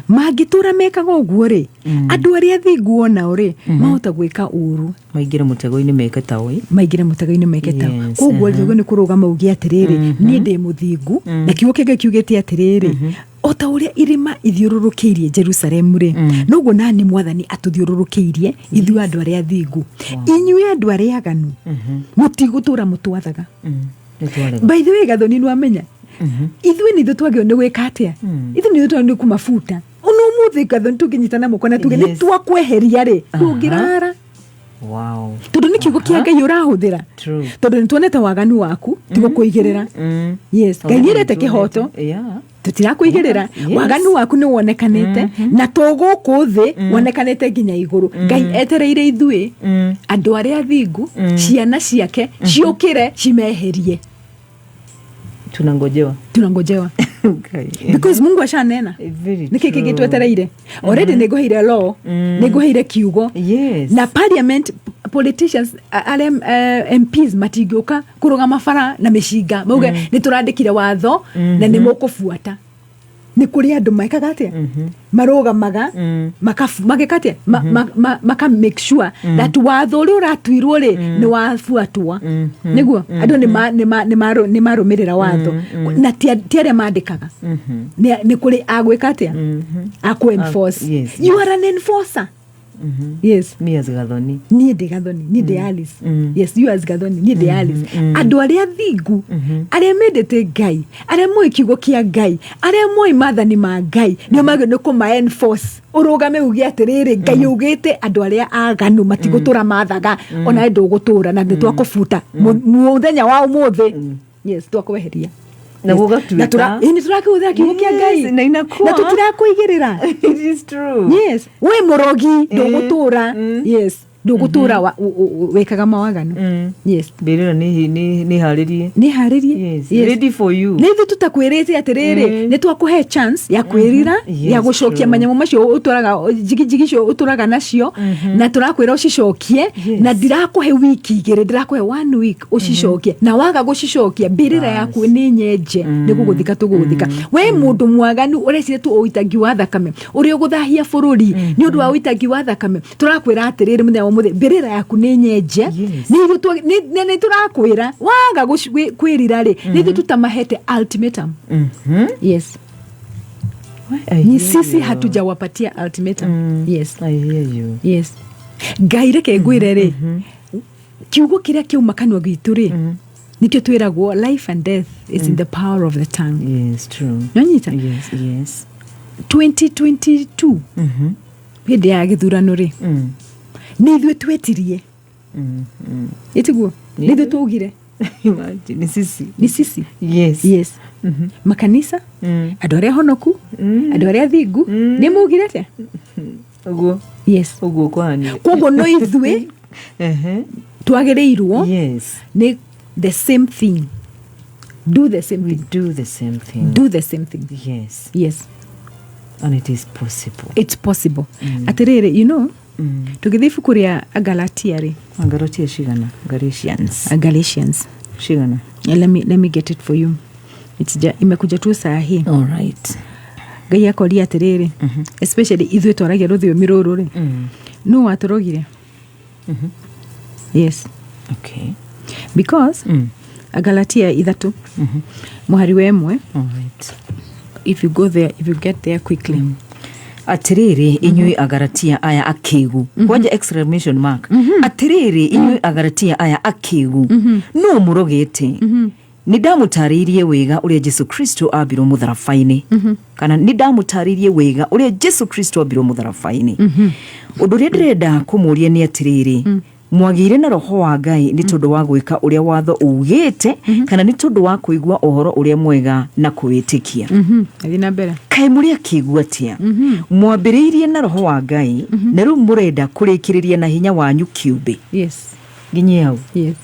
A: Mangĩtũra mekaga ũguo rĩ, andũ arĩa athingu onao rĩ, mahota gwĩka ũru.
B: Maingĩre mũtego-inĩ meke ta ũĩ.
A: Maingĩre mũtego-inĩ meke ta. Koguo rĩ, nĩ kũrũgama uge atĩrĩrĩ, niĩ ndĩ mũthingu, na kiugo kĩa Ngai kiugĩte atĩrĩrĩ, o ta ũrĩa irĩma ithiũrũrũkĩirie Jerusalemu rĩ, noguo nani Mwathani atũthiũrũrũkĩirie ithuĩ andũ arĩa athingu. Inyuĩ andũ arĩa aganu, mũtigũtũra mũtwathaga.
B: Nĩtwarega.
A: By the way, Gathoni, nĩwamenya ithuĩ nĩ ithuĩ twagĩrĩirwo nĩ gwĩka atĩa? Ithuĩ nĩ ithuĩ twagĩrĩirwo nĩ kũmabuta. Ona ũmũthĩ, Gathoni, tũngĩnyitana moko na tuge nĩ twakweheria rĩ, ndũngĩrara. Tondũ nĩ kiugo kĩa Ngai ũrahũthĩra. Tondũ nĩ tuonete waganu waku, tigũkũigĩrĩra. Yes, Ngai nĩ erete kĩhoto. Tũtirakũigĩrĩra. Waganu waku nĩ wonekanĩte, na to gũkũ thĩ, wonekanĩte nginya igũrũ. Ngai etereire ithuĩ andũ arĩa athingu, ciana ciake ciũkĩre cimeherie.
B: Tunangojewa.
A: Tunangojewa. Because Mungu ashanena.
B: Very
A: Nĩkĩ kĩngĩ
B: true.
A: twetereire? Already nĩ ngũheire law, nĩ ngũheire kiugo. Na parliament, politicians arĩa MPs matingĩũka kũrũgama bara na mĩcinga mauge nĩ tũrandĩkire watho na nĩ mũkũbuata. Nĩ kũrĩ andũ mekaga atĩa? Marũgamaga mageka atĩa? Maka make sure that watho ũrĩa ũratuirwo rĩ, nĩ wabuatwo, nĩguo andũ nĩ marũmĩrĩra watho. Na ti arĩa mandĩkaga. Nĩ kũrĩ agwĩka atĩa? Akũ enforce. You are an enforcer. Yes.
B: Me as Gathoni.
A: Niĩ ndĩ Gathoni, niĩ ndĩ Alice. Yes, you as Gathoni, niĩ ndĩ Alice. Andũ arĩa thingu, arĩa mendete Ngai, arĩa moĩ kiugo kĩa Ngai, arĩa moĩ maathani ma Ngai, nĩo magĩrĩirwo nĩ kũma enforce. Ũrũgame uge atĩrĩrĩ, Ngai augĩte andũ arĩa aganu matigũtũra mathaga, onawe ndũgũtũra na nĩ twakũbuta mũthenya wa ũmũthĩ. Yes, twakweheria.
B: Na gũgatuĩka.
A: Na ĩĩ, nĩ tũrakĩhũthĩra kiugo kĩa Ngai.
B: Na inakuwa.
A: Na tũtirakũigĩrĩra.
B: It is true.
A: Yes, wĩ mũrogi, ndũgũtũra. Yes, ndũgũtũra wĩkaga mawaganu. Yes.
B: Mbĩrĩra nĩ harĩrie.
A: Nĩ harĩrie.
B: Yes. Ready for you.
A: Nĩ ithuĩ tũtakwĩrĩte atĩrĩrĩ, nĩ twakũhe chance ya kwĩrira, ya gũcokia manyamũ macio ũtũraga, njigi icio ũtũraga nacio, na tũrakwĩra ũcicokie. Na ndirakũhe wiki 2, ndĩrakũhe one week ũcicokie, na waga gũcicokia, mbĩrĩra yaku nĩ nyenje, nĩ gũgũthika tũgũgũthika. We mũndũ mwaganu ũreciria tu ũitangi wa thakame ũrĩa ũgũthahia bũrũri nĩ ũndũ wa ũitangi wa thakame, tũrakwĩra atĩrĩrĩ, mũthenya wa ũmũthĩ mbĩrĩra yaku nĩ nyenje. Nĩ ithuĩ nĩ tũrakwĩra waga kwĩrira rĩ, nĩ ithuĩ tutamahete ultimatum. Yes.
B: I
A: Ni
B: hear
A: sisi
B: you.
A: hatujawapatia ultimatum. Yes.
B: I hear you.
A: Yes. Ngai reke ngwĩre rĩ, kiugo kĩrĩa kĩauma kanua gwitũ rĩ, nĩkĩo twĩragwo life and death is in the power of the tongue.
B: Yes, true.
A: Nĩwanyita?
B: Yes.
A: 2022, hĩndĩ ya gĩthurano rĩ, nĩ ithuĩ twetirie. Ĩtiguo nĩ ithuĩ twaugire.
B: Imagine, ni sisi.
A: Nĩ sisi. Yes, makanisa, andũ arĩa honoku, andũ arĩa thingu, nĩ maugire atĩa?
B: Ũguo.
A: Yes.
B: Ũguo kwanire.
A: Koguo no ithuĩ twagĩrĩirwo nĩ the same thing, do the same
B: We
A: thing.
B: Do the same thing.
A: Do the same thing. Yes.
B: And it is possible.
A: It's possible. Atĩrĩrĩ, tũgĩthiĩ ibuku rĩa Agalatia rĩ.
B: Galatia cigana? Galatians.
A: Galatians.
B: Cigana?
A: Let me get it for you. Imekuja tu saa hii.
B: All right.
A: Ngai akoria atĩrĩrĩ, especially ithuĩ twaragia rũthiomi rũrũ rĩ, nũ watũrogire? Yes. Because Agalatia 3 mũhari wa 1.
B: All right.
A: If you go there, if you get there quickly.
B: Atĩrĩrĩ inyuĩ Agaratia aya akĩgu, kwanja exclamation mark, atĩrĩrĩ inyuĩ Agaratia aya akĩgu, no mũrogete? Nĩ ndamũtarĩirie wega ũrĩa Jesu Kristo ambirwo mũtharaba-inĩ, kana nĩ ndamũtarĩirie wega ũrĩa Jesu Kristo ambirwo mũtharaba-inĩ. Ũndũ ũrĩa ndĩrenda kũmũria nĩ atĩrĩrĩ, mwagĩire na Roho wa Ngai nĩ tondũ wa gwĩka ũrĩa watho ugĩte, kana nĩ tondũ wa kũigua ũhoro ũrĩa mwega na kũwĩtĩkia?
A: Athiĩ na mbere.
B: Kaĩ mũrĩ akĩgu atĩa? Mwambĩrĩirie na Roho wa Ngai, na rĩu mũrenda kũrĩkĩrĩria na hinya wanyu kĩũmbe? Nginyie hau.
A: Yes.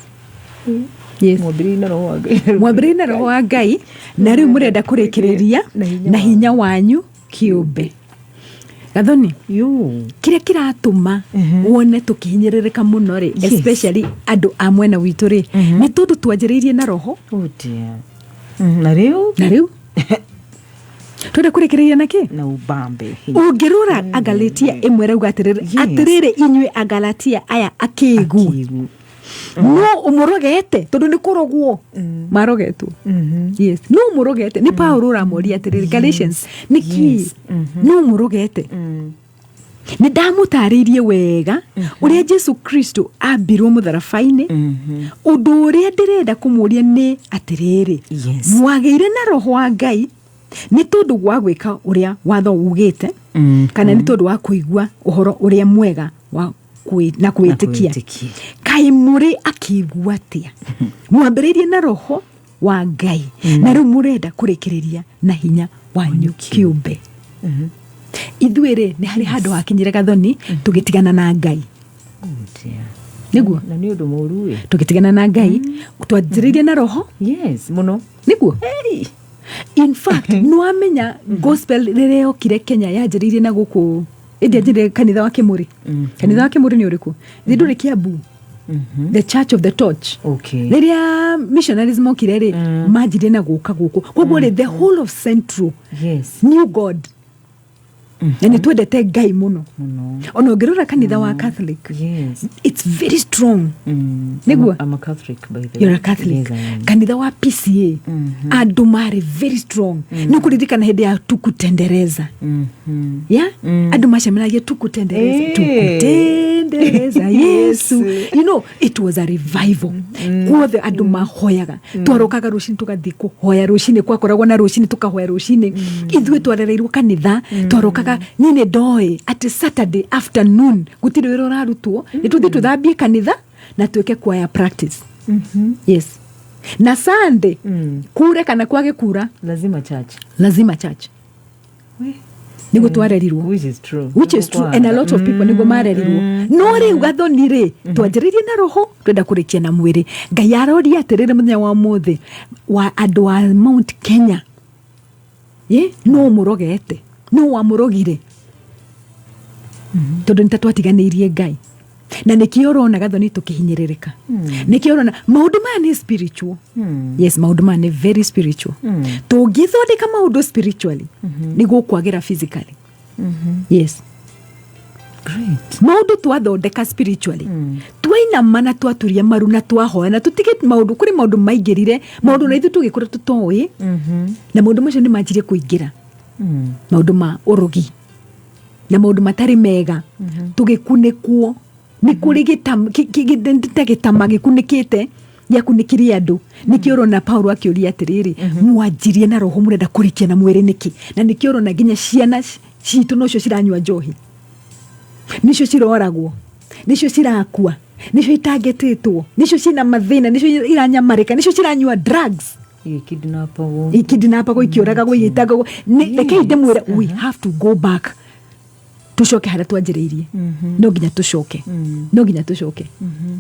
B: Mwambĩrĩirie na Roho wa Ngai.
A: Mwambĩrĩirie na Roho wa Ngai, na rĩu mũrenda kũrĩkĩrĩria
B: Na hinya
A: na hinya wanyu kĩũmbe. Gathoni,
B: Yo.
A: kĩrĩa kĩratũma wone tũkĩhinyĩrĩrĩka mũno rĩ, especially andũ a mwena witũ rĩ, nĩ tondũ twanjĩrĩirie na Roho.
B: Oh dear. Na rĩu
A: Na rĩu twenda kũrĩkĩrĩria na kĩ?
B: Na ubambe.
A: Ũngĩrora Agalatia 1, rauga atĩrĩrĩ, atĩrĩrĩ inyuĩ Agalatia aya akĩgu,
B: Akĩgu.
A: No ũmũrogete? Tondũ nĩ kũrogwo marogetwo. Yes, no ũmũrogete? Nĩ Paũlũ ũramoria atĩrĩrĩ, Galatians, nĩ kĩ no ũmũrogete? Nĩ ndamũtarĩirie wega ũrĩa Jesu Kristo ambirwo mũtharaba-inĩ. Ũndũ ũrĩa ndĩrenda kũmũria nĩ atĩrĩrĩ, mwagĩire na Roho wa Ngai nĩ tondũ wa gwĩka ũrĩa watho ugĩte, kana nĩ tondũ wa kũigua ũhoro ũrĩa mwega wa na kwĩtĩkia?
B: Kwĩtĩkia.
A: Kaĩ mũrĩ akĩigua atĩa? Mwambĩrĩirie na Roho wa Ngai, na rĩu mũrenda kũrĩkĩrĩria na hinya wanyu kĩũmbe. Ithuĩ rĩ, nĩ harĩ handũ hakinyire, Gathoni, tũgĩtigana na Ngai.
B: Oh dear.
A: Nĩguo.
B: Na nĩ ũndũ mũru ĩ.
A: Tũgĩtigana na Ngai. Twanjĩrĩirie na Roho.
B: Yes, mũno.
A: Nĩguo. In fact, nĩwamenya gospel rĩrĩa yokire Kenya yanjĩrĩirie na gũkũ, ĩndĩ yanjĩrĩirie kanitha wa Kĩmũrĩ. Kanitha wa Kĩmũrĩ nĩ ũrĩkũ? Thĩ ndũrĩ Kiambu, the Church of the Torch. Rĩrĩa missionaries mokire rĩ, manjirie na gũka gũkũ. Koguo rĩ, the whole of Central new god. Na nĩ twendete Ngai mũno.
B: Mũno.
A: Ona ũngĩrora kanitha wa Catholic, it's very strong. Nĩguo?
B: I'm a Catholic, by the way.
A: You're a Catholic.
B: Yes, I am.
A: Kanitha wa PCA, andũ marĩ very strong. Nĩ ũkũririkana hĩndĩ ya tukutendereza? Yeah, andũ macemanagia tukutendereza, tukutendereza Yesu. It was a revival. Guothe andũ mahoyaga. Twarokaga rũcinĩ, tũgathiĩ kũhoya rũcinĩ, kwakoragwo na rũcinĩ, tũkahoya rũcinĩ. Ithuĩ twarereirwo kanitha, twarokaga. Niĩ nĩ ndoĩ atĩ Saturday afternoon gũtirĩ wĩra ũrarutwo, nĩ tũthiĩ tũthambie kanitha na twĩke choir practice. Yes, na Sunday, kure kana kwage kura,
B: lazima church.
A: Lazima church. Nĩguo twarerirwo.
B: Which is true.
A: Which is true, and a lot of people nĩguo marerirwo. No rĩu gathoni rĩ, twanjĩrĩirie na roho, twenda kũrĩkia na mwĩrĩ. Ngai aroria atĩrĩrĩ, mũthenya wa mũthĩ wa andũ a Mount Kenya, ĩ no mũrogete, no wamũrogire, tondũ nĩ ta twatiganĩirie Ngai. Na nĩkĩo ũrona gathoni tũkĩhinyĩrĩrĩka, nĩkĩo ũrona maũndũ maya nĩ spiritual. Yes, maũndũ maya nĩ very spiritual. Tũngĩthondeka maũndũ spiritually, nĩ gũkwagĩra physically. Yes.
B: Great.
A: Maũndũ twathondeka spiritually, twainama na twaturia maru na twahoya na tũtige maũndũ, kũrĩ maũndũ maingĩrire, maũndũ na ithuĩ tũgĩkũra tũtoĩ, na maũndũ macio nĩ manjirie kũingĩra, maũndũ ma ũrogi na maũndũ matarĩ mega, tũgĩkunĩkwo. Nĩ kũrĩ ta gĩtama gĩkunĩkĩte, gĩakunĩkirie andũ. Nĩkĩo ũrona Paulo akĩũria atĩrĩrĩ, mwanjirie na roho, mũrenda kũrĩkia na mwĩrĩ nĩkĩ? Na nĩkĩo ũrona nginya ciana citũ nocio ciranyua njohi, nicio ciroragwo, nicio cirakua, nicio itangetĩtwo, nicio cina mathĩna, nicio iranyamarĩka, nicio ciranyua drugs.
B: Igĩkidnapagwo.
A: Ikidnapagwo, ikĩũragagwo, igĩtangagwo. Rekei ndĩmwĩre, we have to go back, tũcoke harĩa twanjĩrĩirie. No nginya tũcoke, no nginya tũcoke.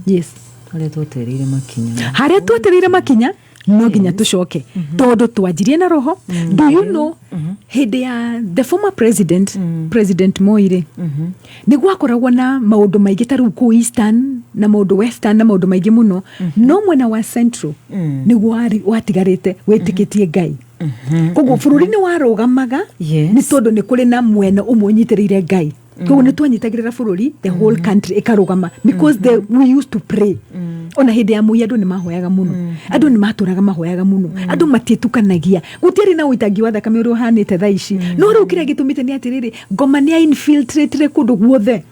A: Yes.
B: Harĩa twetereire makinya.
A: Harĩa twetereire makinya, no nginya tũcoke, tondũ twanjirie na roho. Do you know, hĩndĩ ya the former president, President Moi rĩ, nĩ gwakoragwo na maũndũ maingĩ, ta rĩu kũu Eastern na maũndũ Western na maũndũ maingĩ mũno, no mwena wa Central nĩguo watigarĩte wĩtĩkĩtie Ngai. Koguo bũrũri nĩ warũgamaga, nĩ tondũ nĩ kũrĩ na mwena ũmwe ũnyitĩrĩire Ngai. Koguo nĩ twanyitagĩrĩra bũrũri, the whole country ĩkarũgama, because we used to pray. Ona hĩndĩ ya Moi andũ nĩ mahoyaga mũno, andũ nĩ matũraga mahoyaga mũno, andũ matiĩtukanagia, gũtiarĩ na ũitangi wa thakame ũrĩa ũhanĩte thaa ici. No rĩu kĩrĩa gĩtũmĩte nĩ atĩrĩrĩ, ngoma nĩ infiltratire kũndũ guothe.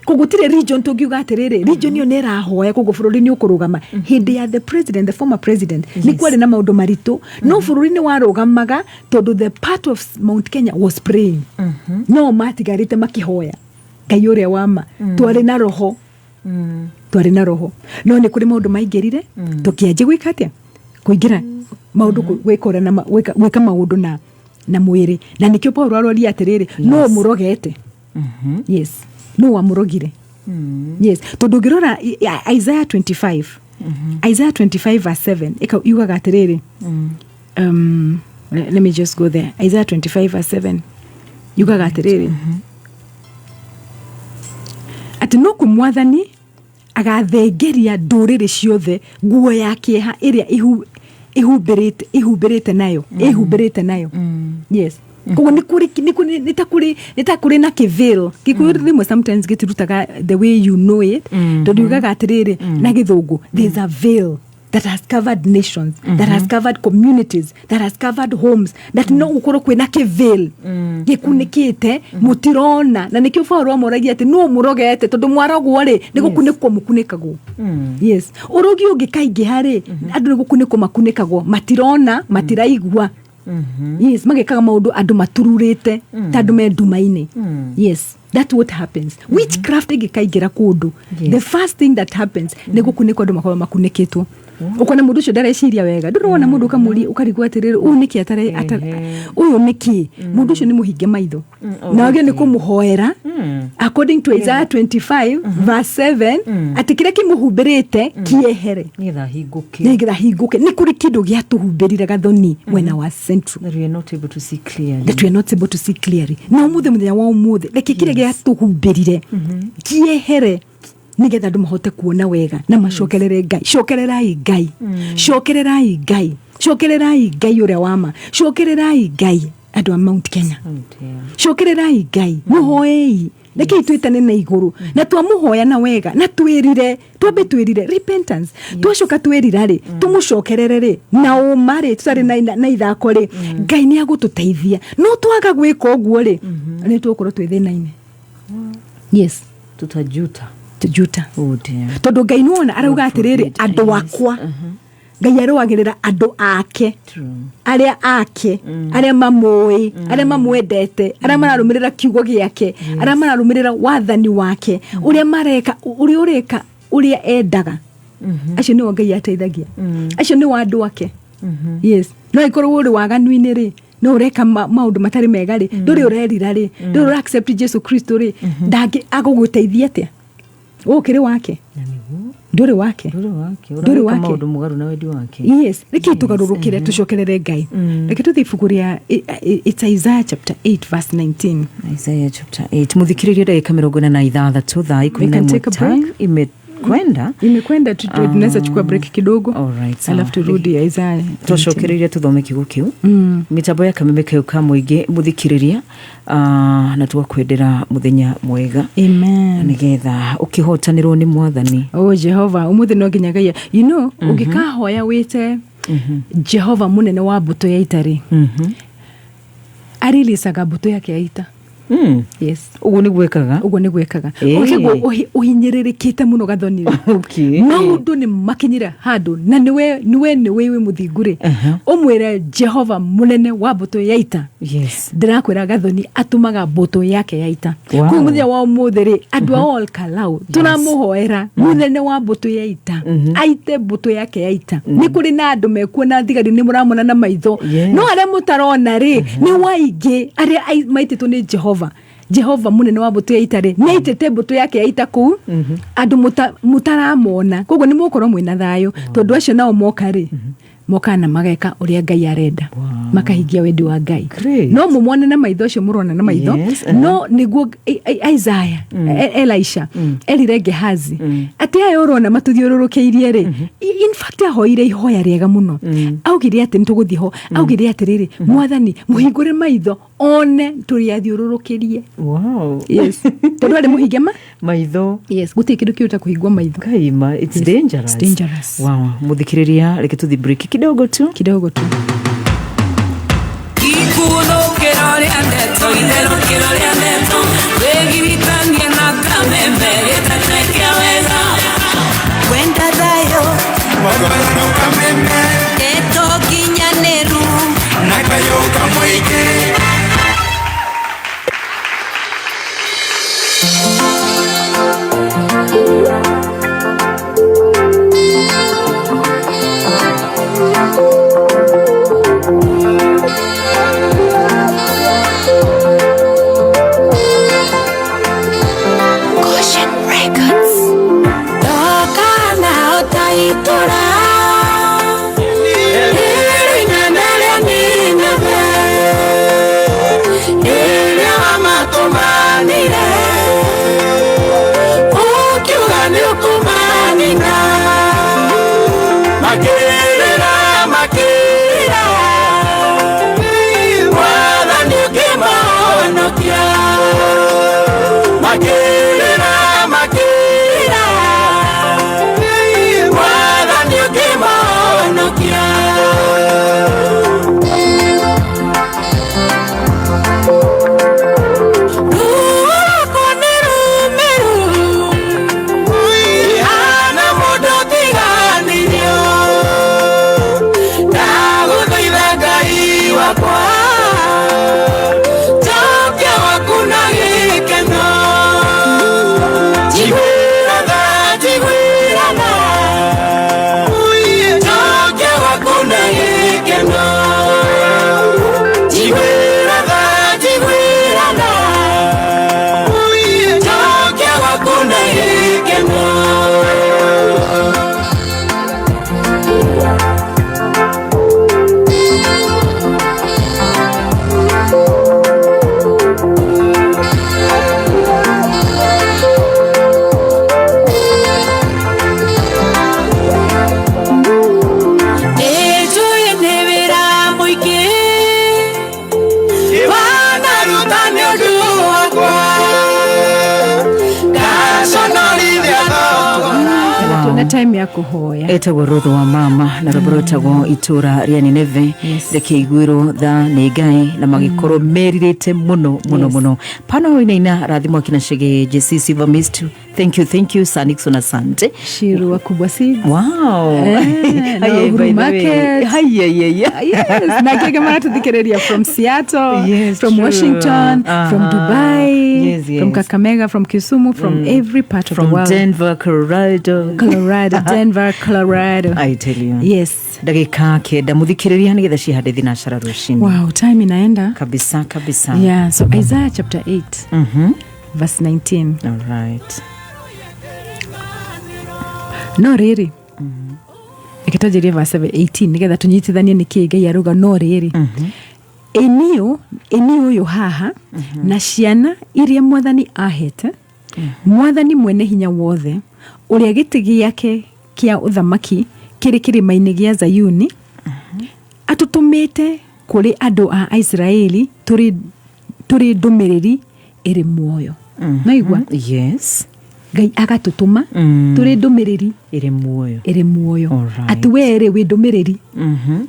A: Koguo gũtirĩ region tũngiuga atĩrĩrĩ, region ĩyo nĩ ĩrahoya, koguo bũrũri nĩ ũkũrũgama. Hĩndĩ ya the president, the former president, nĩ kwarĩ na maũndũ maritũ, no bũrũri nĩ warũgamaga tondũ the part of Mount Kenya was praying. No matigarĩte makĩhoya Ngai ũrĩa wama. Twarĩ na roho, twarĩ na roho, no nĩ kũrĩ maũndũ maingĩrire, tũkĩanjia gwĩka atĩa? Kũingĩra maũndũ, gwĩkora na gwĩka maũndũ na mwĩrĩ. Na nĩkĩo Paulo aroria atĩrĩrĩ, no mũrogete? Yes, no wamũrogire. Yes, tondũ ũngĩrora Isaiah 25, Isaiah 25 verse 7, yugaga atĩrĩrĩ, let me just go there. Isaiah 25 verse 7 yugaga atĩrĩrĩ, atĩ no kũ Mwathani agathengeria ndũrĩrĩ ciothe nguo ya kĩeha ĩrĩa ihumbĩrĩte nayo, ĩhumbĩrĩte nayo. Yes, koguo nĩ kũrĩ nĩ ta kũrĩ na kĩveil. Gĩkũyũ rĩmwe sometimes gĩtirutaga the way you know it, tondũ yugaga atĩrĩrĩ na Gĩthũngũ, there's a veil that has covered nations, that has covered communities, that has covered homes, that no gũkorwo kwĩna kĩveil gĩkunĩkĩte, mũtirona. Na nĩkĩo Paũlũ amoragia atĩ nũ mũrogete, tondũ mwarogwo rĩ, nĩ gũkunĩkwo mũkunĩkagwo. Yes, ũrogi ũngĩkaingĩha rĩ, andũ nĩ gũkunĩkwo makunĩkagwo, matirona, matiraigua. Yes, magekaga maũndũ andũ matururĩte ta andũ me nduma-inĩ. Yes, that's what happens. Witchcraft ĩngĩkaingĩra kũndũ, the first thing that happens nĩ gũkunĩkwo. Andũ makorwo makunĩkĩtwo, ũkona mũndũ ũcio ndareciria wega. Ndũrona mũndũ ũkamũria, ũkarigwo atĩrĩrĩ, ũyũ nĩkĩ ũyũ nĩkĩ? Mũndũ ũcio nĩ mũhinge maitho na wagĩrĩirwo nĩ kũmũhoera according to Isaiah 25 verse 7, atĩ kĩrĩa kĩmũhumbĩrĩte kĩehere,
B: nĩgetha hingũke.
A: Nĩgetha hingũke. Nĩ kũrĩ kĩndũ gĩatũhumbĩrire gathoni mwena wa Central,
B: that we are not able to see clearly.
A: That we are not able to see clearly. Na ũmũthĩ, mũthenya wa ũmũthĩ, reke kĩrĩa gĩatũhumbĩrire kĩehere, nĩgetha andũ mahote kuona wega na macokerere Ngai. Cokererai Ngai, cokererai Ngai, cokererai Ngai ũrĩa wama, cokererai Ngai. Andũ a Mount Kenya,
B: Oh dear.
A: Cokererai Ngai, mũhoei, rekei twĩtane na igũrũ na twamũhoya na wega na twĩrire, twambe twĩrire, repentance. Twacoka twĩrira rĩ, tũmũcokerere rĩ na ũma rĩ, tũtarĩ na ithako rĩ, Ngai nĩ agũtũteithia. No twaga gwĩka ũguo rĩ, nĩ tũgũkorwo twĩ thĩna-inĩ, yes.
B: Tutajuta.
A: Tujuta.
B: Oh dear.
A: Tondũ Ngai nĩwona arauga atĩrĩrĩ,
B: Forbid.
A: andũ akwa, Ngai arũagĩrĩra andũ ake,
B: True.
A: Arĩa ake, arĩa mamũĩ, arĩa mamwendete, arĩa mararũmĩrĩra kiugo gĩake, arĩa mararũmĩrĩra wathani wake, ũrĩa mareka, ũrĩa ũreka ũrĩa endaga, acio nĩo Ngai ateithagia, acio nĩo andũ ake, yes. No ĩkorwo ũrĩ waganu-inĩ rĩ, no ũreka maũndũ matarĩ mega rĩ, ndũrĩ ũrerira rĩ, ndũrĩ ũra accept Jesu Kristo rĩ, ndangĩ agũgũteithia atĩa? Ũkĩrĩ wake?
B: Na nĩguo.
A: Ndũrĩ wake.
B: Ndũrĩ wake.
A: Ndũrĩ
B: Ũreka
A: wake.
B: Maũndũ mũgarũ na wendi wake.
A: Yes, reke tũgarũrũkĩre, tũcokerere Ngai. Reke tũthiĩ ibuku rĩa it's Isaiah chapter 8 verse 19.
B: Isaiah chapter 8. Muthikiririe, ndagĩka 46 thaa 11.
A: We can take a break.
B: Time imekwenda.
A: Imekwenda. Tunaweza chukua break kidogo,
B: Alright, sawa.
A: alafu turudi Isaiah 19.
B: Twacokereire tuthome kiugo kiu mitambo ya Kameme kau ka mũingĩ. Mũthikĩrĩria, na twakwendera mũthenya mwega.
A: Amen.
B: Nĩgetha ũkĩhotanĩrwo nĩ Mwathani.
A: Oh Jehova, umuthi no nginya Ngai, ũngĩkahoya wĩte Jehova mũnene wa mbũtũ ya ita rĩ, arilicaga mbũtũ yake ya ita. Yes.
B: Ũguo nĩguo ĩkaga.
A: Ũguo nĩguo ĩkaga.
B: Eh.
A: Ũkĩguo ũhinyĩrĩrĩkĩte mũno, Gathoni rĩ, maũndũ nĩ makinyire handũ na nĩwe wĩ mũthingu rĩ, ũmwĩre Jehova mũnene wa mbũtũ ya ita. Ndĩrakwĩra, Gathoni, atũmaga mbũtũ yake ya ita.
B: Wow.
A: Kũu mũthenya wa ũmũthĩ rĩ, andũ a Ol Kalau tũramũhoera mũnene wa mbũtũ ya ita aite mbũtũ yake ya ita. Nĩ kũrĩ na andũ mekuo na thigari, nĩ mũramona na maitho, no arĩa mũtarona rĩ, nĩ waingĩ arĩa maitĩtwo nĩ Jehova. Jehova mũnene wa mbũtũ ya ita rĩ, nĩ aitĩte mbũtũ yake ya ita kũu andũ mũtaramona. Koguo nĩ mũgũkorwo mwĩna thayũ, tondũ acio nao moka rĩ, mokaga na mageka ũrĩa Ngai arenda, makahingia wendi wa Ngai.
B: Great.
A: No mũmone na maitho ũcio mũrona na maitho. No nĩguo Isaiah, Elisha erire Gehazi atĩ aya ũrona matũthiũrũrũkĩirie rĩ, in fact ahoire ihoya rĩega mũno. Augire atĩ nĩtũgũthiĩ ho, augire atĩrĩrĩ, Mwathani, mũhingũre maitho one tũrĩ athiũrũrũkĩrie. Yes, tondũ arĩ mũhinge ma
B: Maitho.
A: Yes, gũtirĩ kĩndũ kĩũru ta kũhingwo maitho.
B: Kaima, it's dangerous.
A: It's dangerous.
B: Wow. Muthikiriria, reke tuthi break kidogo tu.
A: Kidogo tu.
C: Ikuthũkĩro rĩa ndeto, itherũkĩro rĩa ndeto, wĩgiritanie na Kameme gĩtete kĩa wega.
D: Wenda thayũ, ndeto nginyanĩru.
E: Na kayũ kamũingĩ.
D: Goshen Records. Toka na ũtaitura. Ĩrĩ na rĩa Nineve.
A: Na time ya kũhoya.
B: Etagwo Ruth wa mama na rwĩmbo rwĩtagwo Itũra rĩa Nineve. Reke iguĩrwo tha nĩ Ngai na magĩkorwo merirĩte mũno mũno mũno. Pano inaina rathimo akina Shege JC Silver Mist, thank you, thank you Sir Nixon, asante.
A: Shiru wa Kubwa Seeds.
B: Wow.
A: Na
B: Haya,
A: Uhuru
B: by the way.
A: Market.
B: Haya, yeah.
A: Yes, na kenge maratũthikĩrĩria from Seattle, from Washington, from Dubai, from Kakamega, from Kisumu, from every part of
B: From
A: the world.
B: Denver, Colorado.
A: Colorado, Denver, Colorado.
B: I tell you. Ndagĩka 9, mũthikĩrĩria, nĩgetha cihande thinacara rũcinĩ.
A: Wow, time inaenda.
B: Kabisa kabisa.
A: Yeah, so Isaiah chapter 8 verse 19.
B: All right.
A: No rĩrĩ, reke twanjĩrie verse 18 nĩgetha tũnyitithanie nĩkĩ Ngai arauga. No rĩrĩ, ĩniũ ũyũ haha na ciana iria Mwathani ahete, Mwathani mwene hinya wothe, ũrĩa gĩtĩ gĩake kĩa ũthamaki kĩrĩ kĩrĩma-inĩ gĩa Zayuni, atũtũmĩte kũrĩ andũ a Isiraeli tũrĩ ndũmĩrĩri ĩrĩ muoyo. Naigua?
B: Yes.
A: Ngai agatũtũma tũrĩ ndũmĩrĩri
B: ĩrĩ muoyo.
A: Ĩrĩ muoyo. Atĩ we rĩ, wĩ ndũmĩrĩri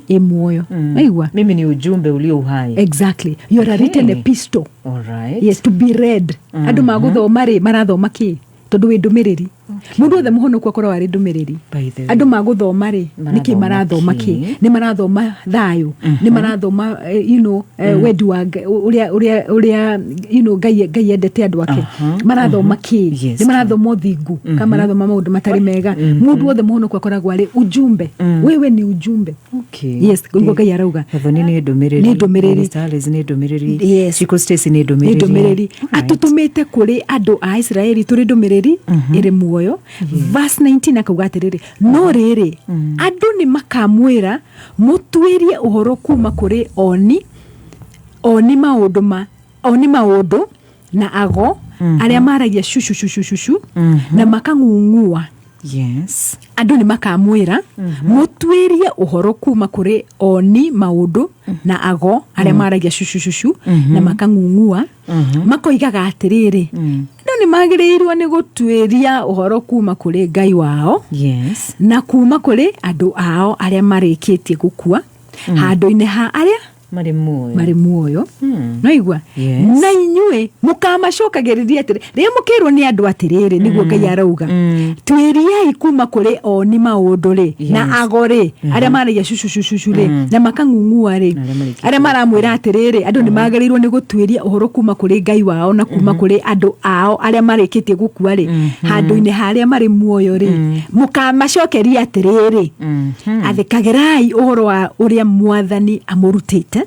A: ĩ muoyo. Naigua?
B: Mimi ni ujumbe ulio uhai.
A: Exactly, you are a written epistle.
B: All right.
A: Yes, to be read. Andũ magũthoma rĩ, marathoma kĩ? Tondũ wĩ ndũmĩrĩri. Mũndũ wothe mũhonoku akoragwo arĩ ndũmĩrĩri.
B: By the way.
A: Andũ magũthoma rĩ, nĩkĩ
B: Marathoma
A: marathoma? Kĩ nĩ marathoma? Thayũ nĩ marathoma, wendi wa Ngai, ũrĩa Ngai endete andũ ake. Marathoma kĩ? Nĩ marathoma ũthingu kana marathoma maũndũ matarĩ mega? Mũndũ wothe mũhonoku akoragwo arĩ ujumbe. Wewe ni ujumbe. Yes, nĩguo Ngai arauga.
B: Gathoni nĩ ndũmĩrĩri.
A: Nĩ ndũmĩrĩri.
B: Minister Alice nĩ ndũmĩrĩri. Chico Stacy nĩ
A: nĩ
B: ndũmĩrĩri.
A: ndũmĩrĩri. Atũtũmĩte kũrĩ andũ a Isiraeli tũrĩ ndũmĩrĩri ĩrĩ muoyo. Verse 19 akauga atĩrĩrĩ, no rĩrĩ, andũ nĩ makamwĩra mũtuĩrie ũhoro kuma kũrĩ oni maũndũ, ma oni maũndũ na ago arĩa maragia cucu cucu cucu na makang'ung'ua. Andũ nĩ makamwĩra mũtuĩrie ũhoro kuma kũrĩ oni maũndũ na ago arĩa maragia cucu cucu na makang'ung'ua, makoigaga atĩrĩrĩ, andũ nĩ magĩrĩirwo nĩ gũtuĩria ũhoro kuma kũrĩ Ngai wao na kuma kũrĩ andũ ao arĩa marĩkĩtie gũkua handũ-inĩ ha arĩa
B: marĩ muoyo.
A: Marĩ muoyo. Noigua?
B: Yes.
A: Na inyuĩ mũkamacokagĩrĩria atĩrĩ, rĩrĩa mũkĩrwo nĩ andũ atĩrĩrĩ, nĩguo Ngai arauga, tuĩriai kuma kũrĩ oni maũndũ rĩ na ago rĩ arĩa maragia cucu cucu rĩ na makang'ung'ua rĩ,
B: Na arĩa marĩkĩtie
A: arĩa maramwĩra atĩrĩrĩ, andũ nĩ magĩrĩirwo nĩ gũtuĩria ũhoro kuma kũrĩ Ngai wao na kuma kũrĩ andũ ao arĩa marĩkĩtie gũkua rĩ handũ-inĩ ha arĩa marĩ muoyo rĩ, mũkamacokeria atĩrĩrĩ, athĩkagĩrai ũhoro wa ũrĩa Mwathani amũrutĩte.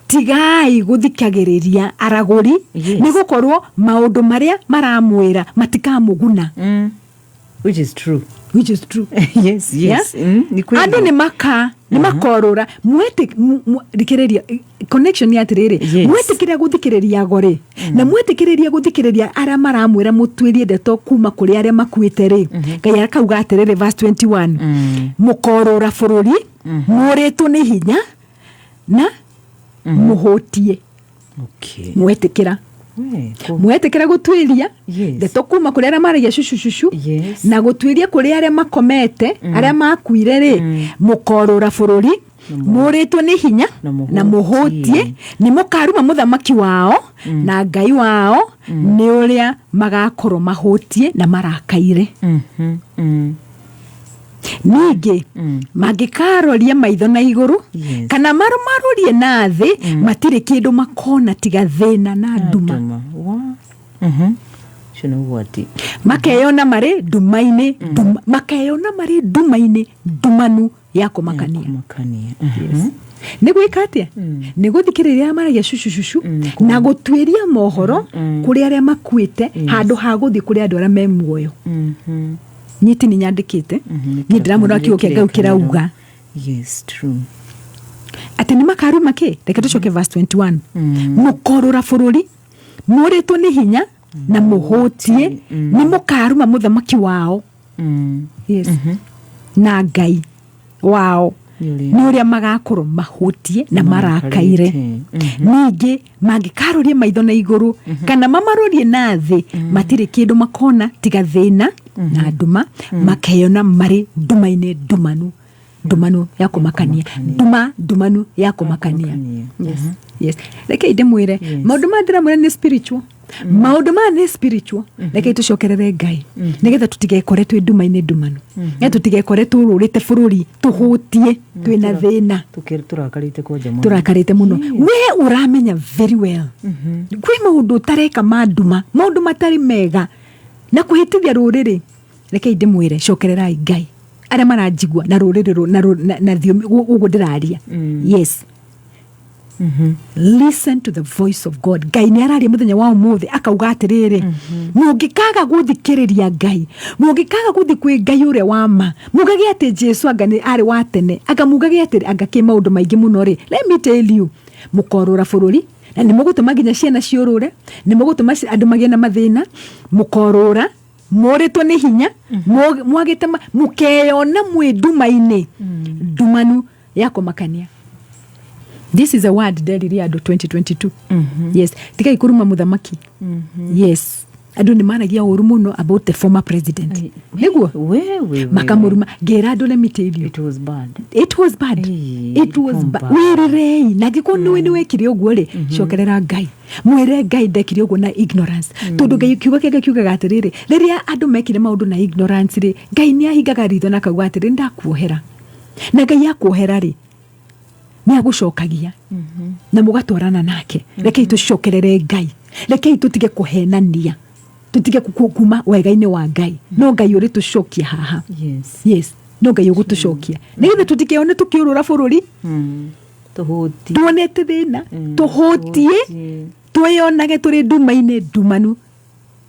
A: Tigai gũthikagĩrĩria aragũri, nĩ gũkorwo maũndũ marĩa maramwĩra matikamũguna.
B: Which is true.
A: Which is true.
B: Yes.
A: Yeah?
B: Ni kweli.
A: Andũ nĩ maka nĩ makorũra mwete thikĩrĩria connection nĩ atĩrĩrĩ, mwetĩkĩra gũthikĩrĩria ago rĩ na mwetĩkĩrĩria gũthikĩrĩria arĩa maramwĩra mũtuĩrie ndeto kuma kũrĩ arĩa makuĩte rĩ, Ngai akauga atĩrĩrĩ, verse 21, mũkorũra bũrũri mũrĩtwo nĩ hinya na mũhũtie. Mwetĩkĩra
B: We,
A: mwetĩkĩra gũtuĩria ndeto kuma kũrĩ arĩa maragia cucu cucu na gũtuĩria kũrĩ arĩa makomete, arĩa makuire rĩ, mũkorũra bũrũri mũrĩtwo nĩ hinya
B: na
A: na mũhũtie. Nĩ mũkaruma mũthamaki wao na Ngai wao, nĩ ũrĩa magakorwo mahũtie na marakaire. Ningĩ mangĩkaroria maitho na igũrũ kana maromarorie na thĩ, matirĩ kĩndũ makona tiga thĩna na nduma.
B: Nduma. Wa. Ũcio nĩ ũgwati.
A: Makeyona marĩ nduma-inĩ, makeyona marĩ nduma-inĩ ndumanu ya kũmakania.
B: Kũmakania.
A: Nĩ gwĩka atĩa? Nĩ gũthikĩrĩria arĩa maragia cucu cucu na gũtuĩria mohoro kũrĩ arĩa makuĩte handũ ha gũthiĩ kũrĩ andũ arĩa me muoyo. Nyiti nĩ nyandĩkĩte, niĩ ndĩramwĩra kiugo kĩa Ngai kĩrauga
B: Yes, true.
A: Atĩ nĩ makaruma kĩ? Reke tũcoke verse 21. Mũkorũra bũrũri mũrĩtwo nĩ hinya na mũhũtie, nĩ mũkaruma mũthamaki wao, yes, na Ngai wao,
B: Nĩ ũrĩa-
A: nĩ ũrĩa magakorwo mahũtie na marakaire.
B: Marakarĩte.
A: Ningĩ mangĩkaroria maitho na igũrũ kana mamarorie na thĩ, matirĩ kĩndũ makona tiga thĩna. Na nduma makeyona marĩ nduma-inĩ ndumanu, ndumanu ya kũmakania, nduma ndumanu ya kũmakania. Yes, rekei ndĩmwĩre, maũndũ maya ndĩramwĩra nĩ spiritual, maũndũ maya nĩ spiritual. Rekei tũcokerere Ngai nĩgetha tũtigekore twĩ nduma-inĩ ndumanu, nĩgetha tũtigekore tũrũrĩte bũrũri, tũhũtie, twĩna thĩna.
B: Tũrakarĩte kwanja mũno.
A: Tũrakarĩte mũno. We ũramenya very well kwĩ maũndũ ũtareka ma nduma, maũndũ matarĩ mega na kũhĩtithia rũrĩrĩ. Rekei ndĩmwĩre, cokererai Ngai, arĩa maranjigua na rũrĩrĩ na thiomi ũguo ndĩraria. Yes, listen to the voice of God. Ngai nĩ araria mũthenya wa ũmũthĩ, akauga atĩrĩrĩ, mũngĩkaga gũthikĩrĩria Ngai, mũngĩkaga gũthiĩ kwĩ Ngai ũrĩa wa ma, mugage atĩ Jesu anga nĩ arĩ wa tene, anga mugage atĩ anga kĩ maũndũ maingĩ mũno rĩ, let me tell you, mũkorũra bũrũri na nĩ mũgũtũma nginya ciana ciũrũre, nĩ mũgũtũma andũ magĩe na mathĩna. Mũkorũra mũrĩtwo nĩ hinya, mwagĩte mũkeyona mwĩ nduma-inĩ ndumanu ya kũmakania. This is a word nderirie andũ 2022. Yes, tigai kũruma mũthamaki. Yes, andũ nĩ maragia ũru mũno about the former president, nĩguo
B: We, we, we.
A: Makamũruma. Ngĩra andũ, let me tell you,
B: It was bad.
A: It was bad.
B: Ĩĩ,
A: It was
B: ilikuwa
A: bad.
B: mbaya.
A: Wĩrĩrei, na angĩkorwo nĩwe nĩ wekire ũguo rĩ, cokerera Ngai, mwĩre Ngai ndekire ũguo na ignorance, tondũ Ngai, kiugo kĩa Ngai kiugaga atĩrĩrĩ, rĩrĩa andũ mekire maũndũ na ignorance rĩ, Ngai nĩ ahingaga ritho na akauga atĩrĩ, ndakuohera. Na Ngai akuohera rĩ, nĩ agũcokagia na mũgatwarana nake. Rekei tũcokerere Ngai, rekei tũtige kũhenania, tũtige kuma wega-inĩ wa Ngai. No Ngai ũrĩ tũcokia haha. Yes, no Ngai ũgũtũcokia nĩgetha tũtikeone tũkĩũrũra bũrũri.
B: Tũhũti.
A: Tuonete thĩna, tũhũtie,
B: tũhũtie.
A: Twĩyonage tũrĩ nduma-inĩ ndumanu,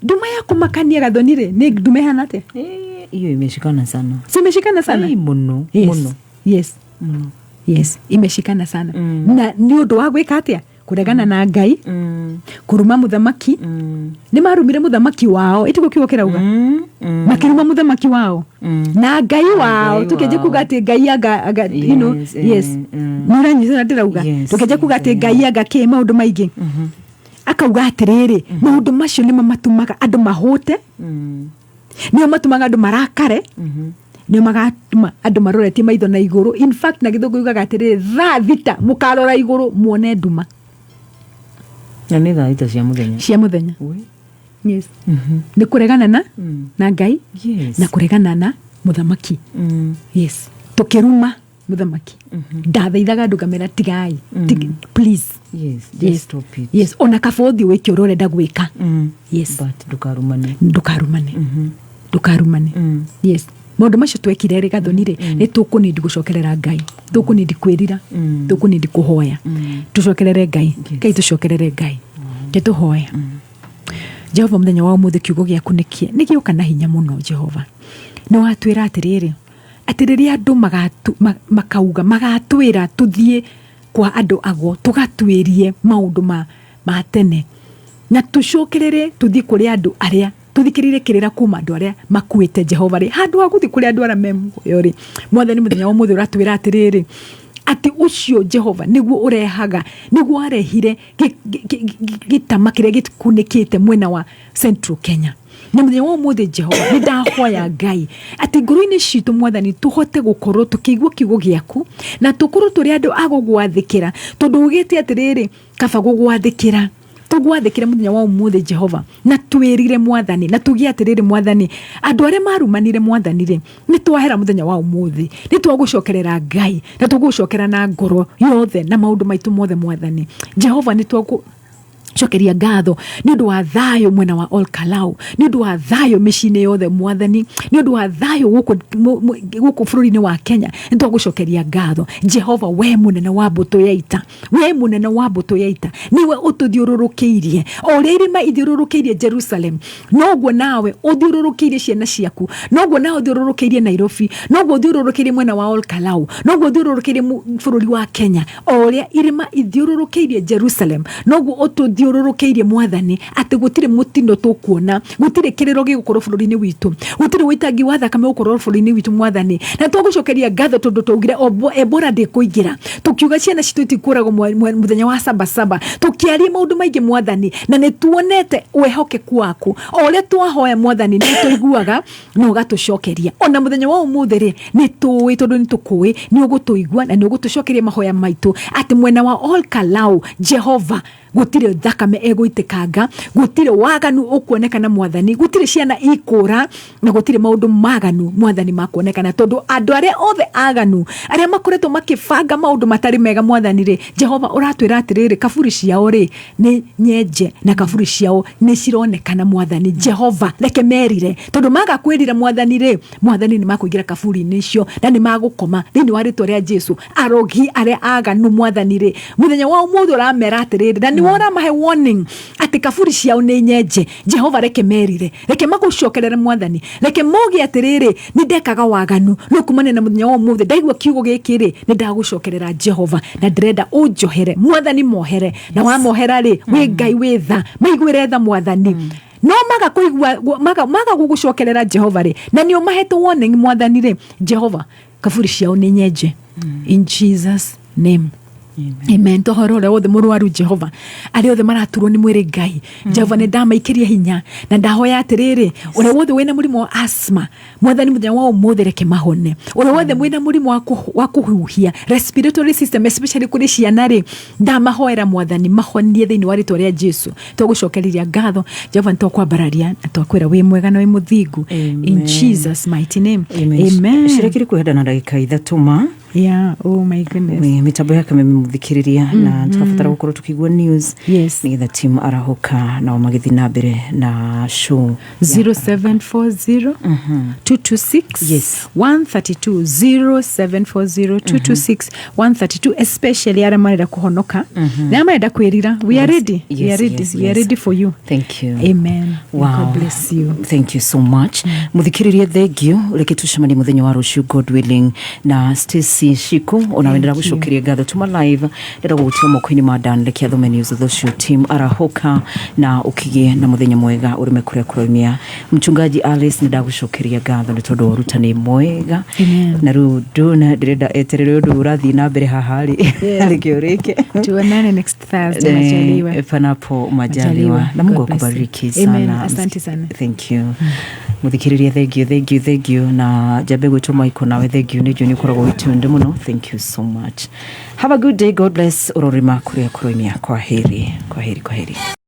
A: nduma ya kũmakania. Gathoni rĩ, nĩ nduma ĩhana atĩa?
B: Eh, hiyo imeshikana sana.
A: Cimeshikana sana.
B: Ai, mũno.
A: Yes.
B: Mũno.
A: Yes.
B: Mũno.
A: Yes, imeshikana sana. Na nĩ ũndũ wa gwĩka atĩa? Kũregana na Ngai, kũruma mũthamaki. Nĩ marumire mũthamaki wao, ĩtiguo kiugo kĩrauga? Makĩruma mũthamaki wao na Ngai wao.
B: Ngai
A: Tũkĩanjia
B: wao.
A: kuga atĩ Ngai anga
B: Yes,
A: yes. Nĩ ũranyitana ndĩrauga?
B: Yes,
A: Tũkĩanjia kuga atĩ Ngai anga kĩ maũndũ maingĩ, akauga atĩrĩrĩ, maũndũ macio nĩmo matũmaga andũ mahũte, nĩo matũmaga andũ marakare, nĩo magatũma andũ maroretie maitho na igũrũ. In fact, na Gĩthũngũ yugaga atĩrĩrĩ, thaa 6 mũkarora igũrũ muone nduma.
B: Na nĩ thaa 6 cia mũthenya.
A: Cia mũthenya.
B: We.
A: Yes, nĩ kũregana na Ngai na kũregana na mũthamaki. Yes, tũkĩruma mũthamaki. Ndathaithaga andũ ngamera, tigai, please.
B: Yes, just stop it.
A: Yes, ona kaba ũthiĩ wĩke ũrĩa ũrenda gwĩka. Yes.
B: But ndũkarumane.
A: Ndũkarumane, ndũkarumane. Yes, maũndũ macio twekire rĩ, Gathoni rĩ, nĩ tũkũnindi gũcokerera Ngai, tũkũnindi kwĩrira, tũkũnindi kũhoya tũcokerere Ngai. Ngai, tũcokerere Ngai, nĩ tũhoya. Jehova, mũthenya wa ũmũthĩ kiugo gĩaku nĩ gĩũka na hinya mũno. Jehova, nĩ watwĩra atĩrĩrĩ, atĩ rĩrĩa andũ makauga magatwĩra tũthiĩ kwa andũ ago tũgatuĩrie maũndũ ma tene na tũcokerere tũthiĩ kũrĩ andũ arĩa tũthikĩrĩrie kĩrĩra kuma andũ arĩa makuĩte. Jehova rĩ, handũ ha gũthiĩ kũrĩ andũ arĩa me muoyo rĩ, Mwathani, mũthenya wa ũmũthĩ ũratwĩra atĩrĩrĩ, atĩ ũcio Jehova nĩguo ũrehaga, nĩguo warehire gĩtama kĩrĩa gĩkunĩkĩte mwena wa Central Kenya. Na mũthenya wa ũmũthĩ, Jehova, nĩ ndahoya Ngai atĩ ngoro-inĩ citũ, Mwathani, tũhote gũkorwo tũkĩigua kiugo gĩaku na tũkorwo tũrĩ andũ a gũgwathĩkĩra, tondũ ugĩte atĩrĩrĩ, kaba gũgwathĩkĩra. Tũgwathĩkĩre mũthenya wa ũmũthĩ, Jehova, na twĩrire, Mwathani, na tuge atĩrĩrĩ, Mwathani, andũ arĩa marumanire, Mwathani rĩ, nĩ twahera mũthenya wa ũmũthĩ, nĩ twagũcokerera Ngai, na tũgũcokera na ngoro yothe na maũndũ maitũ mothe. Mwathani Jehova, nĩ twagũ cokeria ngatho nĩ ũndũ wa thayũ mwena wa Olkalau, nĩ ũndũ wa thayũ mĩciĩ-inĩ yothe, Mwathani, nĩ ũndũ wa thayũ gũkũ bũrũri-inĩ wa Kenya. Nĩ twagũcokeria ngatho, Jehova, we mũnene wa mbũtũ ya ita, we mũnene wa mbũtũ ya ita, nĩwe ũtũthiũrũrũkĩirie. O ũrĩa irĩma ithiũrũrũkĩirie Jerusalem, noguo nawe ũthiũrũrũkĩirie ciana ciaku, noguo nawe ũthiũrũrũkĩirie Nairobi, noguo ũthiũrũrũkĩirie mwena wa Olkalau, noguo ũthiũrũrũkĩirie bũrũri wa Kenya. O ũrĩa irĩma ithiũrũrũkĩirie Jerusalem, noguo ũtũthiũrũrũkĩirie, Mwathani, atĩ gũtirĩ mũtino tũkuona, gũtirĩ kĩrĩro gĩgũkorwo bũrũri-inĩ witũ, gũtirĩ ũitangi wa thakame gũkorwo bũrũri-inĩ witũ, Mwathani. Na twagũcokeria ngatho tondũ twaugire Ebola ndĩkũingĩra, tũkiuga ciana citũ itikũragwo. Mũthenya wa Sabasaba tũkĩaria maũndũ maingĩ Mwathani, na nĩ tuonete wĩhokeku waku. O ũrĩa twahoya Mwathani, nĩ tũiguaga na ũgatũcokeria. Ona mũthenya wa ũmũthĩ rĩ, nĩ tũĩ tondũ nĩ tũkũĩ nĩ ũgũtũigua na nĩ ũgũtũcokeria mahoya maitũ, atĩ mwena wa Ol Kalou, Jehova, gũtirĩ thakame ĩgũitĩkanga, gũtirĩ waganu ũkuonekana Mwathani, gũtirĩ ciana ikũra na gũtirĩ maũndũ maganu Mwathani makuonekana, tondũ andũ arĩa othe aganu arĩa makoretwo makĩbanga maũndũ matarĩ mega Mwathani rĩ, Jehova, ũratwĩra atĩrĩrĩ, kaburi ciao rĩ nĩ nyenje na kaburi ciao nĩ cironekana. Mwathani Jehova, reke merire, tondũ maga kwĩrira Mwathani rĩ, Mwathani, nĩ makũingĩra kaburi-inĩ icio na nĩ magũkoma thĩinĩ wa rĩtwa rĩa Jesu. Arogi arĩa aganu Mwathani rĩ, mũthenya wa ũmũthĩ ũramera atĩrĩrĩ, na nĩwe ũramahe warning atĩ kaburi ciao nĩ nyenje. Jehova, reke merire, reke magũcokerere Mwathani, reke moge atĩrĩrĩ, nĩ ndekaga waganu, no kumania na mũthenya wa ũmũthĩ ndaigua kiugo gĩkĩ rĩ, nĩ ndagũcokerera Jehova na ndĩrenda ũnjohere. Mwathani, mohere, na wamohera rĩ, wĩ Ngai wĩ tha, maiguĩre tha Mwathani. No maga kũigua, maga gũgũcokerera Jehova rĩ, na nĩ ũmahete warning Mwathani rĩ, Jehova, kaburi ciao nĩ nyenje. In Jesus' name, amen. Tohoro ũrĩa wothe mũrwaru Jehova, arĩa othe maraturwo nĩ mwĩrĩ, Ngai Jehova, nĩ ndamaikĩria hinya na ndahoya atĩrĩrĩ, ũrĩa wothe wĩna mũrimũ wa asthma Mwathani, mũthenya wa ũmũthĩ reke mahone. Ũrĩa wothe mwĩna mũrimũ wa kũhuhia, respiratory system, especially kũrĩ ciana rĩ, ndamahoera Mwathani mahonie thĩinĩ wa rĩtwa rĩa Jesu. Twagũcokereria ngatho Jehova, nĩ twakwambararia na twakwĩra wĩ mwega na wĩ mũthingu. In Jesus' mighty name, amen.
B: Cirekire kwĩhanda na ndagĩka 3 ma.
A: Yeah, oh my goodness.
B: Mĩtambo ya kameme mũthikĩrĩria, na tũrabatara gũkorwo tũkĩigua news nĩgetha team arahũka nao magĩthiĩ na mbere na show.
A: 0740 226 132, 0740 226 132, especially arĩa marenda kũhonoka na arĩa marenda kwĩrira. We are ready, we are ready, we are ready for you.
B: Thank you.
A: Amen. God bless you.
B: Thank you so much, muthikiririe, thank you. Reke tucemanie muthenya wa rucio, God willing. Na Stacy Shiku, ona wendera
A: Thank you.
B: gucokeria ngatho tuma live, ndĩrenda gũgũtiga moko-inĩ ma Dan, reke athome news thutha ũcio team arahũka, na ũkĩgĩe na mũthenya mwega ũrĩme kũrĩa kũraumia. Mchungaji Alice, nĩ ndagũcokeria ngatho nĩ tondũ wa ũrutani mwega.
A: Amen.
B: Na rĩu nduna ndĩrenda eterere ũndũ ũrathiĩ na mbere haha rĩ, reke ũrĩke.
A: Tuonane next Thursday, majaliwa.
B: Panapo majaliwa.
A: Majaliwa.
B: Na Mungu
A: God bless you.
B: akubariki
A: Amen.
B: sana.
A: Asante sana.
B: Thank you, muthikiriria, thank you, thank you, thank you. Na njambe gwĩtwo Michael, nawe thank you, nĩ njũĩ nĩ ũkoragwo wĩtunde mũno. Thank you so much, have a good day, God bless. Ũrorima kũrĩa kũroimia. Kwa heri, kwa heri, kwa heri.